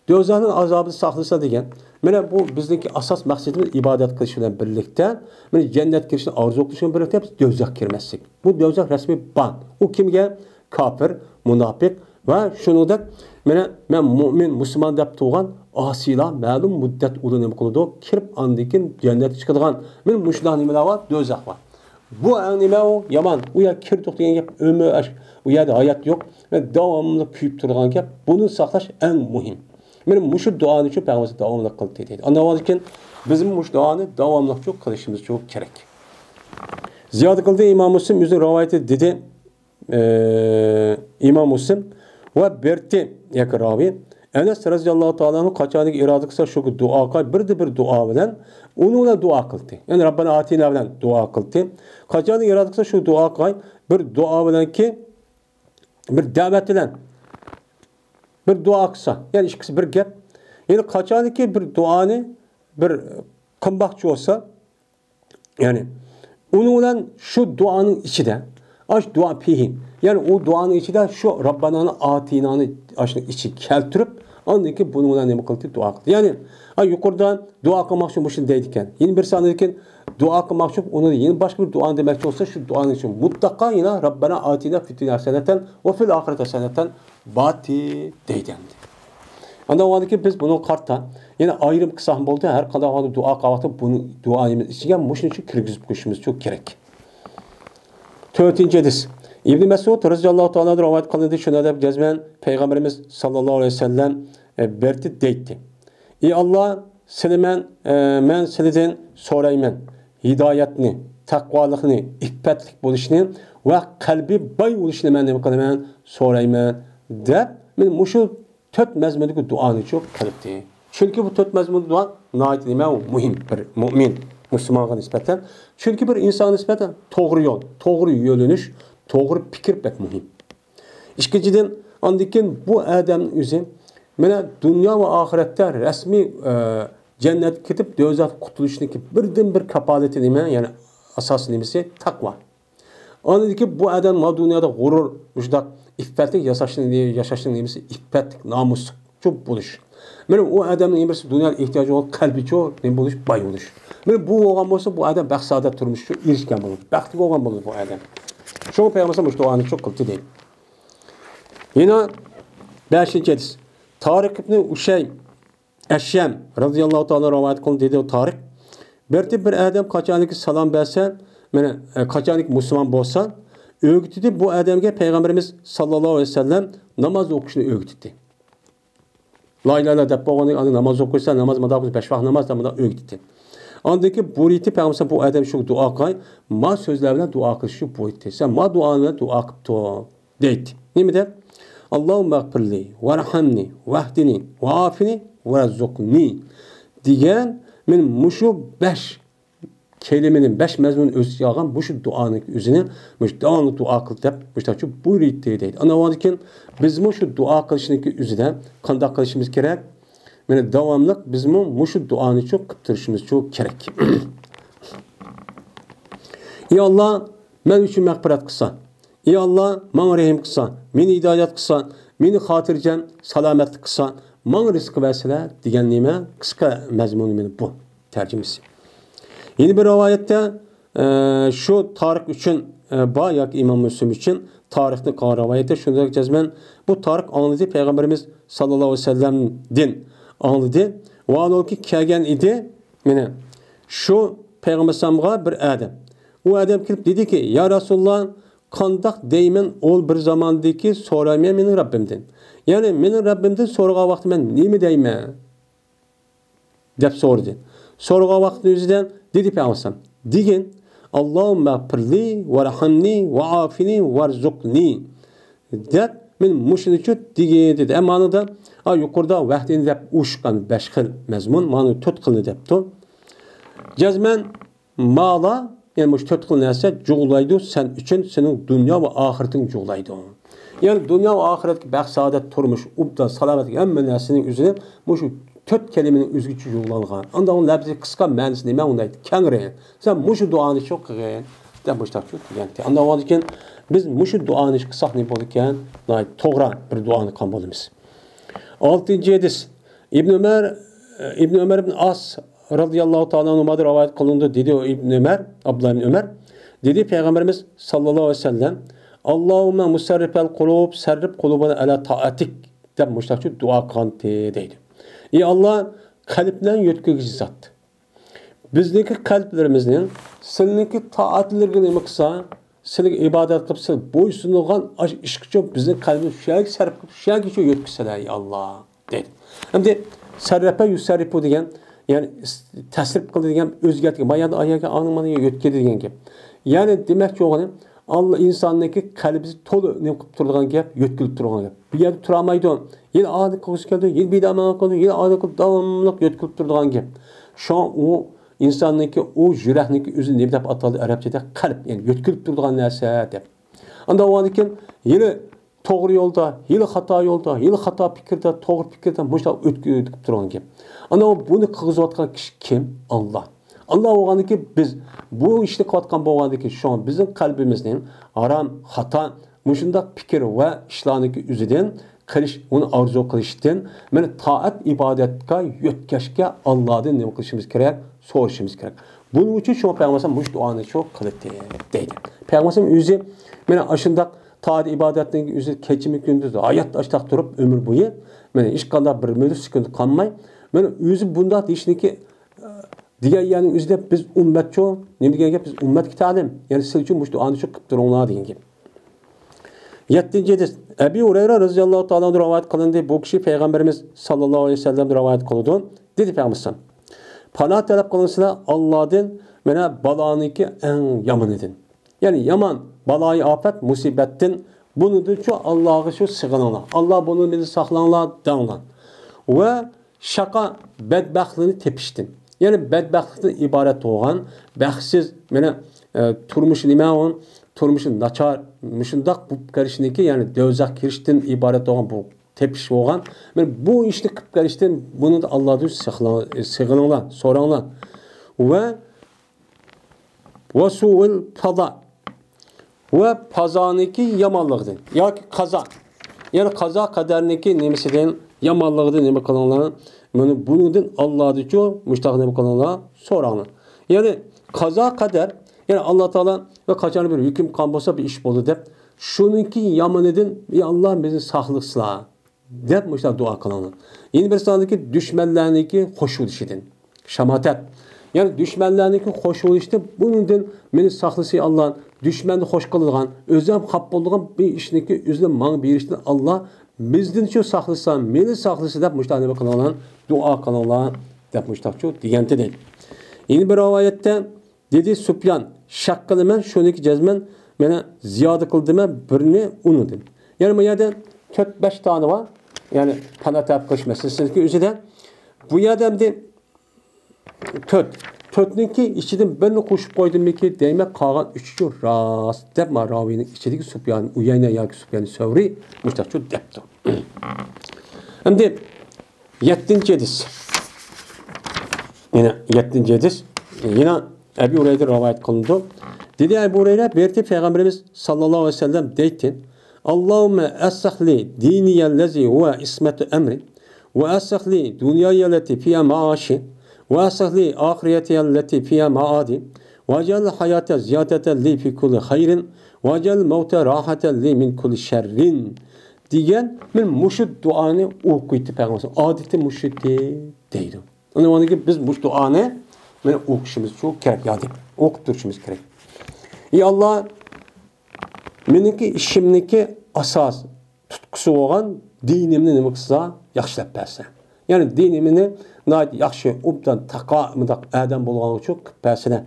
دوزاخنىڭ ئازابىدىن ساقلىسا دېگەن. مانا بۇ بىزنىڭكى ئاساس مەقسىتىمىز ئىبادەت قىلىش بىلەن بىرلىكتە، مانا جەننەتكە كىرىش ئارزۇ قىلىش بىلەن بىرلىكتە بىز دوزاخقا كىرمەسلىك. بۇ دوزاخ رەسمىي بار. ئۇ كىمگە؟ كاپىر، مۇناپىق ۋە شۇنىڭدەك مانا مەن مۇئمىن، مۇسۇلمان دەپ تۇرغان ئاسىيلار مەلۇم مۇددەت ئۇلار نېمە قىلىدۇ؟ كىرىپ ئاندىن كېيىن جەننەتكە چىقىدىغان. مانا مۇشۇنداق نېمىلەر بار، دوزاخ بار. بۇ ئەڭ نېمە ئۇ؟ يامان. ئۇ يەرگە كىردۇق دېگەن گەپ ئۆمۈر ئەش-، ئۇ يەردە ھايات يوق ۋە داۋاملىق كۆيۈپ تۇرىدىغان گەپ. بۇنى ساقلاش ئەڭ مۇھىم. مانا مۇشۇ دۇئانى شۇ پەيغەمبەر داۋاملىق قىلدى دەيدۇ. ئاندىن كېيىن بىزمۇ مۇشۇ دۇئانى داۋاملىق شۇ قىلىشىمىز شۇ كېرەك. زىيادە قىلدى ئىمام مۇسلىم ئۆزىنىڭ رىۋايىتى دېدى. ئى، ئىمام مۇسلىم ۋە بېرتى ياكى راۋى ئەنەس رەزىياللاھۇ تائالا ئەنھۇ قاچانكى ئىرادە قىلسا شۇ دۇئا قىلغاي، بىردە بىر دۇئا بىلەن ئۇنىڭ بىلەن دۇئا قىلدى. يەنى رەببەنا ئاتىنا بىلەن دۇئا قىلدى. قاچانكى ئىرادە قىلسا شۇ دۇئا قىلغاي، بىر دۇئا بىلەنكى بىر دەۋەت بىلەن بىر دۇئا قىلسا، يەنى ئىككىسى بىر گەپ. يەنى قاچانكى بىر دۇئانى بىر قىلماقچى بولسا، يەنى ئۇنىڭ بىلەن شۇ دۇئانىڭ ئىچىدە، ئاش دۇئا پىھى، يەنى ئۇ دۇئانىڭ ئىچىدە شۇ رەببانانى ئاتىنانى ئاشۇنىڭ ئىچىگە كەلتۈرۈپ، ئاندىن كېيىن بۇنىڭ بىلەن نېمە قىلدى؟ دۇئا قىلدى. يەنى، ھە، يۇقىرىدا دۇئا قىلماقچى مۇشۇنى دەيدىكەن. يەنە بىرسى ئاندىن كېيىن دۇئا قىلماقچى بولۇپ، ئۇنى يەنە باشقا بىر دۇئانى دېمەكچى بولسا، شۇ دۇئانىڭ ئىچىدە مۇتلەقا يەنە رەببانا ئاتىنا فىددۇنيا ھەسەنەتەن ۋە فىل ئاخىرەتى ھەسەنەتەن باتى دەيدۇ ئەمدى. ئاندىن كېيىن بىز بۇنىڭغا قارىتا يەنە ئايرىم قىلساق بولدى. ھەر قانداق ۋاقىتتا دۇئا قىلغان ۋاقتىدا بۇنى دۇئا ئىچىگە مۇشۇنى شۇ كىرگۈزۈپ قويۇشىمىز شۇ كېرەك. تۆتىنچى ھەدىس. ئىبنى مەسئۇد رەزىياللاھۇ تائالا ئانھۇ رىۋايەت قىلىندى، شۇنداق دەپ جەزمەن پەيغەمبىرىمىز ساللاللاھۇ ئەلەيھى ۋەسەللەم، ئە، بەردى دەيتتى. ئى ئاللا، سېنى مەن، ئە، مەن سېنىڭدىن سورايمەن ھىدايەتنى، تەقۋالىقنى، ئىپپەتلىك بولۇشنى ۋە قەلبى باي بولۇشنى مەن نېمە قىلىمەن؟ سورايمەن دەپ، مانا مۇشۇ تۆت مەزمۇندىكى دۇئانى شۇ قىلدى. چۈنكى بۇ تۆت مەزمۇندىكى دۇئا ناھايىتى نېمە؟ مۇھىم بىر مۇئمىن، مۇسۇلمانغا نىسبەتەن. چۈنكى بىر ئىنسانغا نىسبەتەن توغرا يول، توغرا يۆنىلىش، توغرا پىكىر بەك مۇھىم. ئىككىنچىدىن، ئاندىن كېيىن بۇ ئادەمنىڭ ئۆزى مانا دۇنيا ۋە ئاخىرەتتە رەسمىي، ئە، جەننەتكە كېتىپ، دوزاختىن قۇتۇلۇشنىڭكى بىردىن بىر كاپالىتى نېمە؟ يەنى ئاساسىي نېمىسى؟ تەقۋا. ئاندىن كېيىن بۇ ئادەم ما دۇنيادا غۇرۇر، مۇشۇنداق ئىپپەتلىك ياشاشنىڭ، ياشاشنىڭ نېمىسى؟ ئىپپەتلىك، نامۇسلۇق بولۇش. مانا ئۇ ئادەمنىڭ نېمىسى؟ دۇنيادا ئېھتىياجى بولغان قەلبى چوڭ، نېمە بولۇش؟ باي بولۇش. مانا بۇ بولغان بولسا، بۇ ئادەم بەخت سائادەت تۇرمۇشقا ئېرىشكەن بولىدۇ، بەختلىك بولغان بولىدۇ بۇ ئادەم. شۇڭا پەيغەمبەر مۇشۇ دۇئانى شۇ قىلدى دەيدۇ. يەنە بەشىنچى ھەدىس. تارىق ئىبنى ئۇشەي ئەششەم رەزىياللاھۇ تائالا رىۋايەت قىلدى، دېدى تارىق. بىر بىر ئادەم قاچانكى سالام بەرسە، مانا، ئە، قاچانكى مۇسۇلمان بولسا، ئۆگىتىدۇ بۇ ئادەمگە پەيغەمبىرىمىز ساللاللاھۇ ئەلەيھى ۋەسەللەم ناماز ئوقۇشنى ئۆگىتىدۇ. لا ئىلاھە ئىللاللا دەپ بولغاندىن كېيىن ئاندىن ناماز ئوقۇيسەن، ناماز مۇنداق بولسا، بەش ۋاق ناماز دەپ مۇنداق ئۆگىتىدۇ. ئاندىن كېيىن بۇيرۇيتتى پەيغەمبەر بۇ ئادەم شۇ دۇئا قىلغاي، ما سۆزلەر بىلەن دۇئا قىلىشنى بۇيرۇيتتى. سەن ما دۇئا بىلەن دۇئا قىپتۇ. دەيتتى. نېمە دەپ؟ «ئاللاھۇممەغفىرلى، ۋەرھەمنى، ۋەھدىنى، ۋەئافىنى، ۋەرزۇقنى» دېگەن، مانا مۇشۇ بەش كەلىمىنى، بەش مەزمۇننى ئۆز ئىچىگە ئالغان مۇشۇ دۇئانىڭ ئۆزىنى مۇشۇ داۋاملىق دۇئا قىل دەپ مۇشۇنداق بۇيرۇيتتى دەيدۇ. ئاندىن كېيىن بىزمۇ شۇ دۇئا قىلىشنىڭكى ئۆزىدە قانداق قىلىشىمىز كېرەك؟ مانا داۋاملىق بىزمۇ مۇشۇ دۇئانى شۇ قىلىپ تۇرۇشىمىز شۇ كېرەك. ئى ئاللا، مەن ئۈچۈن مەغپىرەت قىلسا. ئى ئاللا، ماڭا رەھىم قىلسا، مېنى ھىدايەت قىلسا، مېنى خاتىرجەم، سالامەتلىك قىلسا، ماڭا رىزىق بەرسىلە دېگەن نېمە؟ قىسقا مەزمۇنى مانا بۇ تەرجىمىسى. يەنە بىر رىۋايەتتە، ئە، شۇ تارىق ئۈچۈن، ئە، بار ياكى ئىمام مۇسلىم ئۈچۈن تارىقنى قىلغان رىۋايەتتە شۇنداق جەزمەن بۇ تارىق ئاڭلىدى، پەيغەمبىرىمىز ساللاللاھۇ ئەلەيھى ۋەسەللەمدىن ئاڭلىدى. ۋە ئانىڭكى كەلگەن ئىدى، مانا شۇ پەيغەمبەر ئەلەيھىسسالامغا بىر ئادەم. ئۇ ئادەم كېلىپ دېدىكى، يا رەسۇلاللا، قانداق دەيمەن ئۇل بىر زاماندىكى سورايمەن مېنىڭ رەببىمدىن. يەنى مېنىڭ رەببىمدىن سورىغان ۋاقتى مەن نېمە دەيمەن؟ دەپ سورىدى. سورىغان ۋاقتىنىڭ ئۆزىدە دېدى پەيغەمبەر ئەلەيھىسسالام، دېگىن، «ئاللاھۇممەغفىرلى، ۋەرھەمنى، ۋەئافىنى، ۋەرزۇقنى» دەپ، مەن مۇشۇنىچۇ دېگىن دېدى. ئەمما ئانىدا، ئا، يۇقىرىدا ۋەھدىنى دەپ ئۇشقان بەش خىل مەزمۇن، مانا تۆت خىلنى دەپتۇ. جەزمەن مالا، يەنى مۇشۇ تۆت خىل نەرسە جۇغلايدۇ سەن ئۈچۈن، سېنىڭ دۇنيا ۋە ئاخىرىتىڭنى جۇغلايدۇ. يەنى دۇنيا ۋە ئاخىرەتتىكى بەخت، سائادەت، تۇرمۇش، ئوبدان، سالامەتلىك، ھەممە نەرسىنىڭ ئۆزىنى مۇشۇ تۆت كەلىمىنىڭ ئۆزىگىچە جۇغلانغان. ئاندىن ئۇنىڭ لەپزى قىسقا، مەنىسى نېمە؟ ئۇنداق كەڭرى. سەن مۇشۇ دۇئانى شۇ قىلغىن دەپ مۇشۇنداق دېگەنتى. ئاندىن كېيىن بىز مۇشۇ دۇئانى قىلساق نېمە بولىدىكەن؟ ناھايىتى توغرا بىر دۇئانى قىلغان بولىمىز. ئالتىنچى ھەدىس. ئىبن ئۆمەر، ئىبن ئۆمەر ئىبن ئاس رازىياللاھۇ تائالا ئەنھۇمادىن رىۋايەت قىلىندى، دېدى ئۇ ئىبن ئۆمەر، ئابدۇللا ئىبن ئۆمەر، دېدى پەيغەمبىرىمىز ساللاللاھۇ ئەلەيھى ۋەسەللەم، «ئاللاھۇممە مۇسەررىپەل قۇلۇب، سەررىپ قۇلۇبەنە ئەلا تائەتىك» دەپ مۇشۇنداقچە دۇئا قىلغانتى دەيدۇ. ئى ئاللا، قەلبلەرنى يۆتكىگۈچى زات. بىزنىڭكى قەلبلىرىمىزنىڭ سىلىنىڭكى تائەتلىرىگە نېمە قىلسا، سىلىگە ئىبادەت قىلىپ، سىل بويسۇنىدىغان ئاشۇ ئىشقىچۇ بىزنىڭ قەلبىمىز شۇ يەرگە سەرپ قىلىپ، شۇ يەرگىچۇ يۆتكىسىلە، ئى ئاللا، دەيدۇ. ئەمدى سەررەپە يۇسەررىپۇ دېگەن، يەنى تەسرىپ قىلدى دېگەن، ئۆزگەرتكەن، ماياندا ئاياكى ئاڭنىڭ مانا يۆتكىدى دېگەن گەپ. يەنى دېمەكچى بولغىنى، ئاللا ئىنساننىڭكى قەلبى تولا نېمە قىلىپ تۇرىدىغان گەپ، يۆتكىلىپ تۇرىدىغان گەپ. بىر يەردە تۇرالمايدۇ. يەنە ئادەم قىلغۇسى كەلدى، يەنە بىدار ماڭا قىلدى، يەنە ئادەم قىلىپ داۋاملىق يۆتكىلىپ تۇرىدىغان گەپ. شۇڭا ئۇ ئىنساننىڭكى، ئۇ يۈرەكنىڭكى ئۆزىنى نېمە دەپ ئاتالدى ئەرەبچىدە؟ قەلب، يەنى يۆتكىلىپ تۇرىدىغان نەرسە دەپ. ئاندىن ئۇنىڭدىن كېيىن يەنە توغرا يولدا، يەنە خاتا يولدا، يەنە خاتا پىكىردە، توغرا پىكىردە مۇشۇنداق ئۆتكە-، ئۆتكىلىپ تۇرغان گەپ. ئاندىن بۇنى قىلغۇزۇۋاتقان كىشى كىم؟ ئاللا. ئاللا بولغاندىكىن بىز بۇ ئىشنى قىلىۋاتقان بولغاندىكىن شۇڭا بىزنىڭ قەلبىمىزنى ھارام، خاتا، مۇشۇنداق پىكىر ۋە ئىشلارنىڭكى ئۆزىدىن قىلىش، ئۇنى ئارزۇ قىلىشتىن، مانا تائەت ئىبادەتكە يۆتكەشكە ئاللادىن نېمە قىلىشىمىز كېرەك؟ سورىشىمىز كېرەك. بۇنىڭ ئۈچۈن شۇڭا پەيغەمبەر مۇشۇ دۇئانى شۇ قىلدى دەيدۇ. پەيغەمبەر ئۆزى مانا ئاشۇنداق تائەت ئىبادەتنىڭ ئۆزى كېچىمۇ كۈندۈزى ھايات ئاشتاق تۇرۇپ ئۆمۈر بويى، مانا ھېچقانداق بىر مىنۇت سېكۇنت قالماي، مانا ئۆزى بۇنداق دېيىشنىكى دېگەن يەرنىڭ ئۆزىدە بىز ئۈممەتچۇ، نېمە دېگەن گەپ؟ بىز ئۈممەتكە تەلىم. يەنى سىلچۇ مۇشۇ دۇئانى شۇ قىلىپ تۇرۇڭلار دېگەن گەپ. يەتتىنچى ھەدىس. ئەبى ھۇرەيرە رەزىياللاھۇ تائالا ئەنھۇ رىۋايەت قىلىندى. بۇ كىشى پەيغەمبىرىمىز ساللاللاھۇ ئەلەيھى ۋەسەللەمدىن رىۋايەت قىلىدۇ. دېدى پەيغەمبىرىمىز، پاناھ تەلەپ قىلىڭسىلەر ئاللادىن، مانا بالانىڭكى ئەڭ يامىنىدىن. يەنى يامان بالايى ئاپەت، مۇسىبەتتىن، بۇنىڭدىنچۇ ئاللاغا شۇ سېغىنىڭلار. ئاللا بۇنى مېنى ساقلاڭلار دەڭلار. ۋە شاقا بەدبەختلىكنى تېپىشتىن. يەنى بەدبەختلىكتىن ئىبارەت بولغان بەختسىز، مانا، ئە، تۇرمۇشى نېمە ئۇ؟ تۇرمۇشى ناچار، مۇشۇنداق بولۇپ قېلىشنىكى، يەنى دوزاخ كىرىشتىن ئىبارەت بولغان بۇ تېپىش بولغان. مانا بۇ ئىشنى قىلىپ قېلىشتىن بۇنى ئاللادىن سېغىنىڭلار، سورىڭلار. ۋە ۋە سۇئىل قازا. ۋە قازانىڭكى يامانلىقىدىن ياكى قازا، يەنى قازا قەدەرنىڭكى نېمىسىدىن، يامانلىقىدىن نېمە قىلىڭلار؟ مانا بۇنىڭدىن ئاللادىنچۇ مۇشتاق نېمە قىلىڭلار؟ سوراڭلار. يەنى قازا قەدەر، يەنى ئاللا تائالا ۋە قاچان بىر ھۆكۈم قىلغان بولسا، بىر ئىش بولدى دەپ، شۇنىڭكى يامىنىدىن، يا ئاللا، بىزنى ساقلىغىسىلا. دەپ مۇشۇنداق دۇئا قىلىڭلار. يەنە بىر ساندىكى دۈشمەنلەرنىڭكى خوش بولۇشىدىن. شاماتەت. يەنى دۈشمەنلەرنىڭكى خوش بولۇشىدىن، بۇنىڭدىن مېنى ساقلىسا ئاللا، دۈشمەننى خوش قىلىدىغان، ئۆزى ھەم خاپا بولىدىغان بىر ئىشنىڭكى ئۆزىنى ماڭا بېرىشتىن ئاللا بىزدىن شۇ ساقلىسا، مېنى ساقلىسا دەپ مۇشۇنداق نېمە قىلىڭلار، دۇئا قىلىڭلار دەپ مۇشۇنداقچۇ دېگەنتى دەيدۇ. يەنە بىر رىۋايەتتە، دېدى سۇپيان، شەك قىلىمەن، شۇنىڭكى جەزمەن مانا زىيادە قىلدىمەن بىرنى ئۇنىڭدىن. يەنى بۇ يەردە تۆت، بەش دانە بار. يەنى پاناھ تەلەپ قىلىش مەسىلىسىنىڭكى ئۆزىدە. بۇ يەردە ئەمدى تۆت، تۆتنىڭكى ئىچىدىن بىرنى قوشۇپ قويدۇممىكى دەيمەن، قالغان ئۈچىچۇ راست دەپ، ما راۋىينىڭ ئىچىدىكى سۇپيان ئۇيەينە ياكى سۇپيان سەۋرى مۇشۇنداقچۇ دەپتۇ. ئەمدى يەتتىنچى ھەدىس. يەنە يەتتىنچى ھەدىس. يەنە ئەبۇ ھۇرەيرە رىۋايەت قىلىنىدۇ. دېدى ئەبۇ ھۇرەيرە، بېرىتى پەيغەمبىرىمىز ساللاللاھۇ ئەلەيھى ۋەسەللەم دەيتتى، اللهم أصلح لي ديني الذي هو عصمة أمري، وأصلح لي دنياي التي فيها معاشي، وأصلح لي آخرتي التي فيها معادي، واجعل الحياة زيادة لي في كل خير، واجعل الموت راحة لي من كل شر. دېگەن، مەن مۇشۇ دۇئانى ئوقۇيتتى پەيغەمبەر. ئادىتى مۇشۇ ئىدى دەيدۇ. ئۇنىڭ ئورنىغا بىز مۇشۇ دۇئانى مانا ئوقۇشىمىز شۇ كېرەك، يا دەپ ئوقۇپ تۇرۇشىمىز كېرەك. ئى ئاللا، مېنىڭكى ئىشىمنىڭكى ئاساس تۇتقۇسى بولغان دىنىمنى نېمە قىلسا ياخشىلاپ بەرسە. يەنى دىنىمنى ناھايىتى ياخشى، ئوبدان، تەقۋا، مۇنداق ئادەم بولغانغا شۇ قىلىپ بەرسىلە.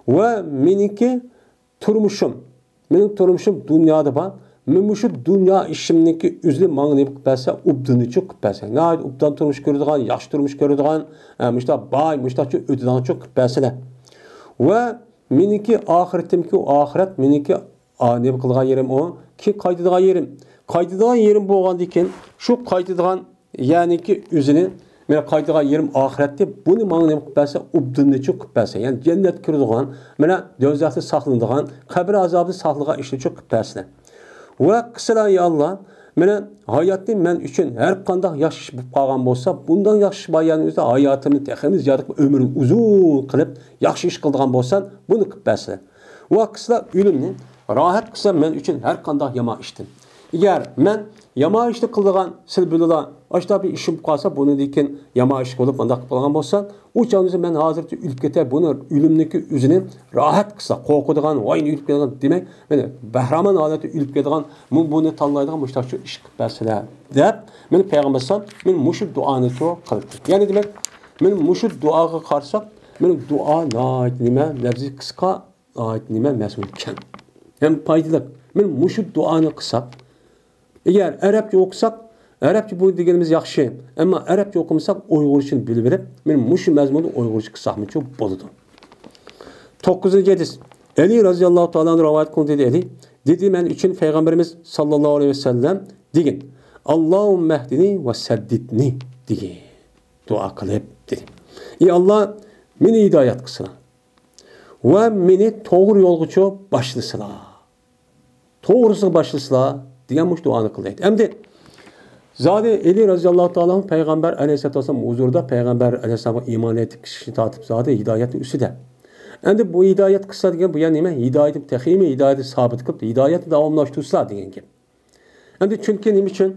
ۋە مېنىڭكى تۇرمۇشۇم، مېنىڭ تۇرمۇشۇم دۇنيادا بار. مەن مۇشۇ دۇنيا ئىشىمنىڭكى ئۆزىنى ماڭا نېمە قىلىپ بەرسە، ئوبداننىچۇ قىلىپ بەرسە. ناھايىتى ئوبدان تۇرمۇش كۆرىدىغان، ياخشى تۇرمۇش كۆرىدىغان، ئە، مۇشۇنداق باي، مۇشۇنداقچۇ ئۆتىدىغانچۇ قىلىپ بەرسىلە. ۋە مېنىڭكى ئاخىرىتىمكى ئۇ ئاخىرەت، مېنىڭكى، ئا، نېمە قىلغان يېرىم ئۇ، كېيىن قايتىدىغان يېرىم. قايتىدىغان يېرىم بولغاندىن كېيىن، شۇ قايتىدىغان يەنىكى ئۆزىنى، مانا قايتىدىغان يېرىم ئاخىرەتتە، بۇنى ماڭا نېمە قىلىپ بەرسە، ئوبداننىچۇ قىلىپ بەرسە، يەنى جەننەتكە كىرىدىغان، مانا دوزاختا ساقلىنىدىغان، قەبرە ئازابىدا ساقلىغان ئىشنىچۇ قىلىپ بەرسىلە. ۋە قىلسىلا، يا ئاللا، مانا ھاياتنى مەن ئۈچۈن ھەر قانداق ياخشى ئىش بولۇپ قالغان بولسا، بۇنداق ياخشى ئىش بار يەرنىڭ ئۆزىدە ھاياتىمنى تېخىمۇ زىيادە قىلىپ، ئۆمرۈمنى ئۇزۇن قىلىپ، ياخشى ئىش قىلىدىغان بولسام، بۇنى قىلىپ بەرسىلە. ۋە قىلسىلا ئۆلۈمنى راھەت قىلسا مەن ئۈچۈن ھەر قانداق يامان ئىشتىن. ئەگەر مەن يامان ئىشنى قىلىدىغان سىلە بىلىلا ئاشۇنداق بىر ئىشىم قالسا، بۇنىڭدىن كېيىن يامان ئىش بولۇپ، مۇنداق قىلىپ قالغان بولسا، ئۇ چاغدا مەن ھازىرچە ئۆلۈپ كېتەي، بۇنى ئۆلۈمنىڭكى ئۆزىنى راھەت قىلسا، قورقىدىغان، ۋاي، ئۆلۈپ كېتىدىغان دېمەي، مانا بەھرىمەن ھالەتتە ئۆلۈپ كېتىدىغان، بۇ، بۇنى تاللايدىغان مۇشۇنداق ئىش قىلىپ بەرسىلە، دەپ، مانا پەيغەمبەر ئەلەيھىسسالام مانا مۇشۇ دۇئانى قىلدى. يەنى دېمەك، مانا مۇشۇ دۇئاغا قارىساق، مانا دۇئا ناھايىتى نېمە، لەپزى قىسقا، ناھايىتى نېمە، مەزمۇنى كەڭ ھەم پايدىلىق. مانا مۇشۇ دۇئانى قىلساق، ئەگەر ئەرەبچە ئوقۇساق، ئەرەبچە بۇ دېگىنىمىز ياخشى، ئەمما ئەرەبچە ئوقۇمىساق، ئۇيغۇرچىنى بىلىۋېلىپ، مانا مۇشۇ مەزمۇندا ئۇيغۇرچە قىلساقمۇچۇ بولىدۇ. توققۇزىنچى ھەدىس. ئەلى رەزىياللاھۇ تائالا ئەنھۇ رىۋايەت قىلدى، دېدى، ئەلى، دېدى، مەن ئۈچۈن پەيغەمبىرىمىز ساللاللاھۇ ئەلەيھى ۋەسەللەم دېگىن، «ئاللاھۇممەھدىنى ۋە سەددىدنى» دېگىن. دۇئا قىلىپ دېدى، «ئى ئاللا، مېنى ھىدايەت قىلسىلا ۋە مېنى توغرا يولغىچۇ باشلىسىلا. توغرىسىغا باشلىسىلا» دېگەن مۇشۇ دۇئانى قىلدى. ئەمدى زادى ئەلى رەزىياللاھۇ تائالا ئەنھۇ پەيغەمبەر ئەلەيھىسسالاتۇ ۋەسسالام ھۇزۇرىدا، پەيغەمبەر ئەلەيھىسسالامغا ئىمان ئېيتىپ، كىشىنى تارتىپ زادى ھىدايەتنىڭ ئۈستىدە. ئەمدى بۇ ھىدايەت قىلسا دېگەن، بۇ يەنە نېمە؟ ھىدايەتنى تېخىمۇ ھىدايەتنى سابىت قىلىپ، ھىدايەتنى داۋاملاشتۇرسىلا دېگەن گەپ. ئەمدى چۈنكى نېمە ئۈچۈن؟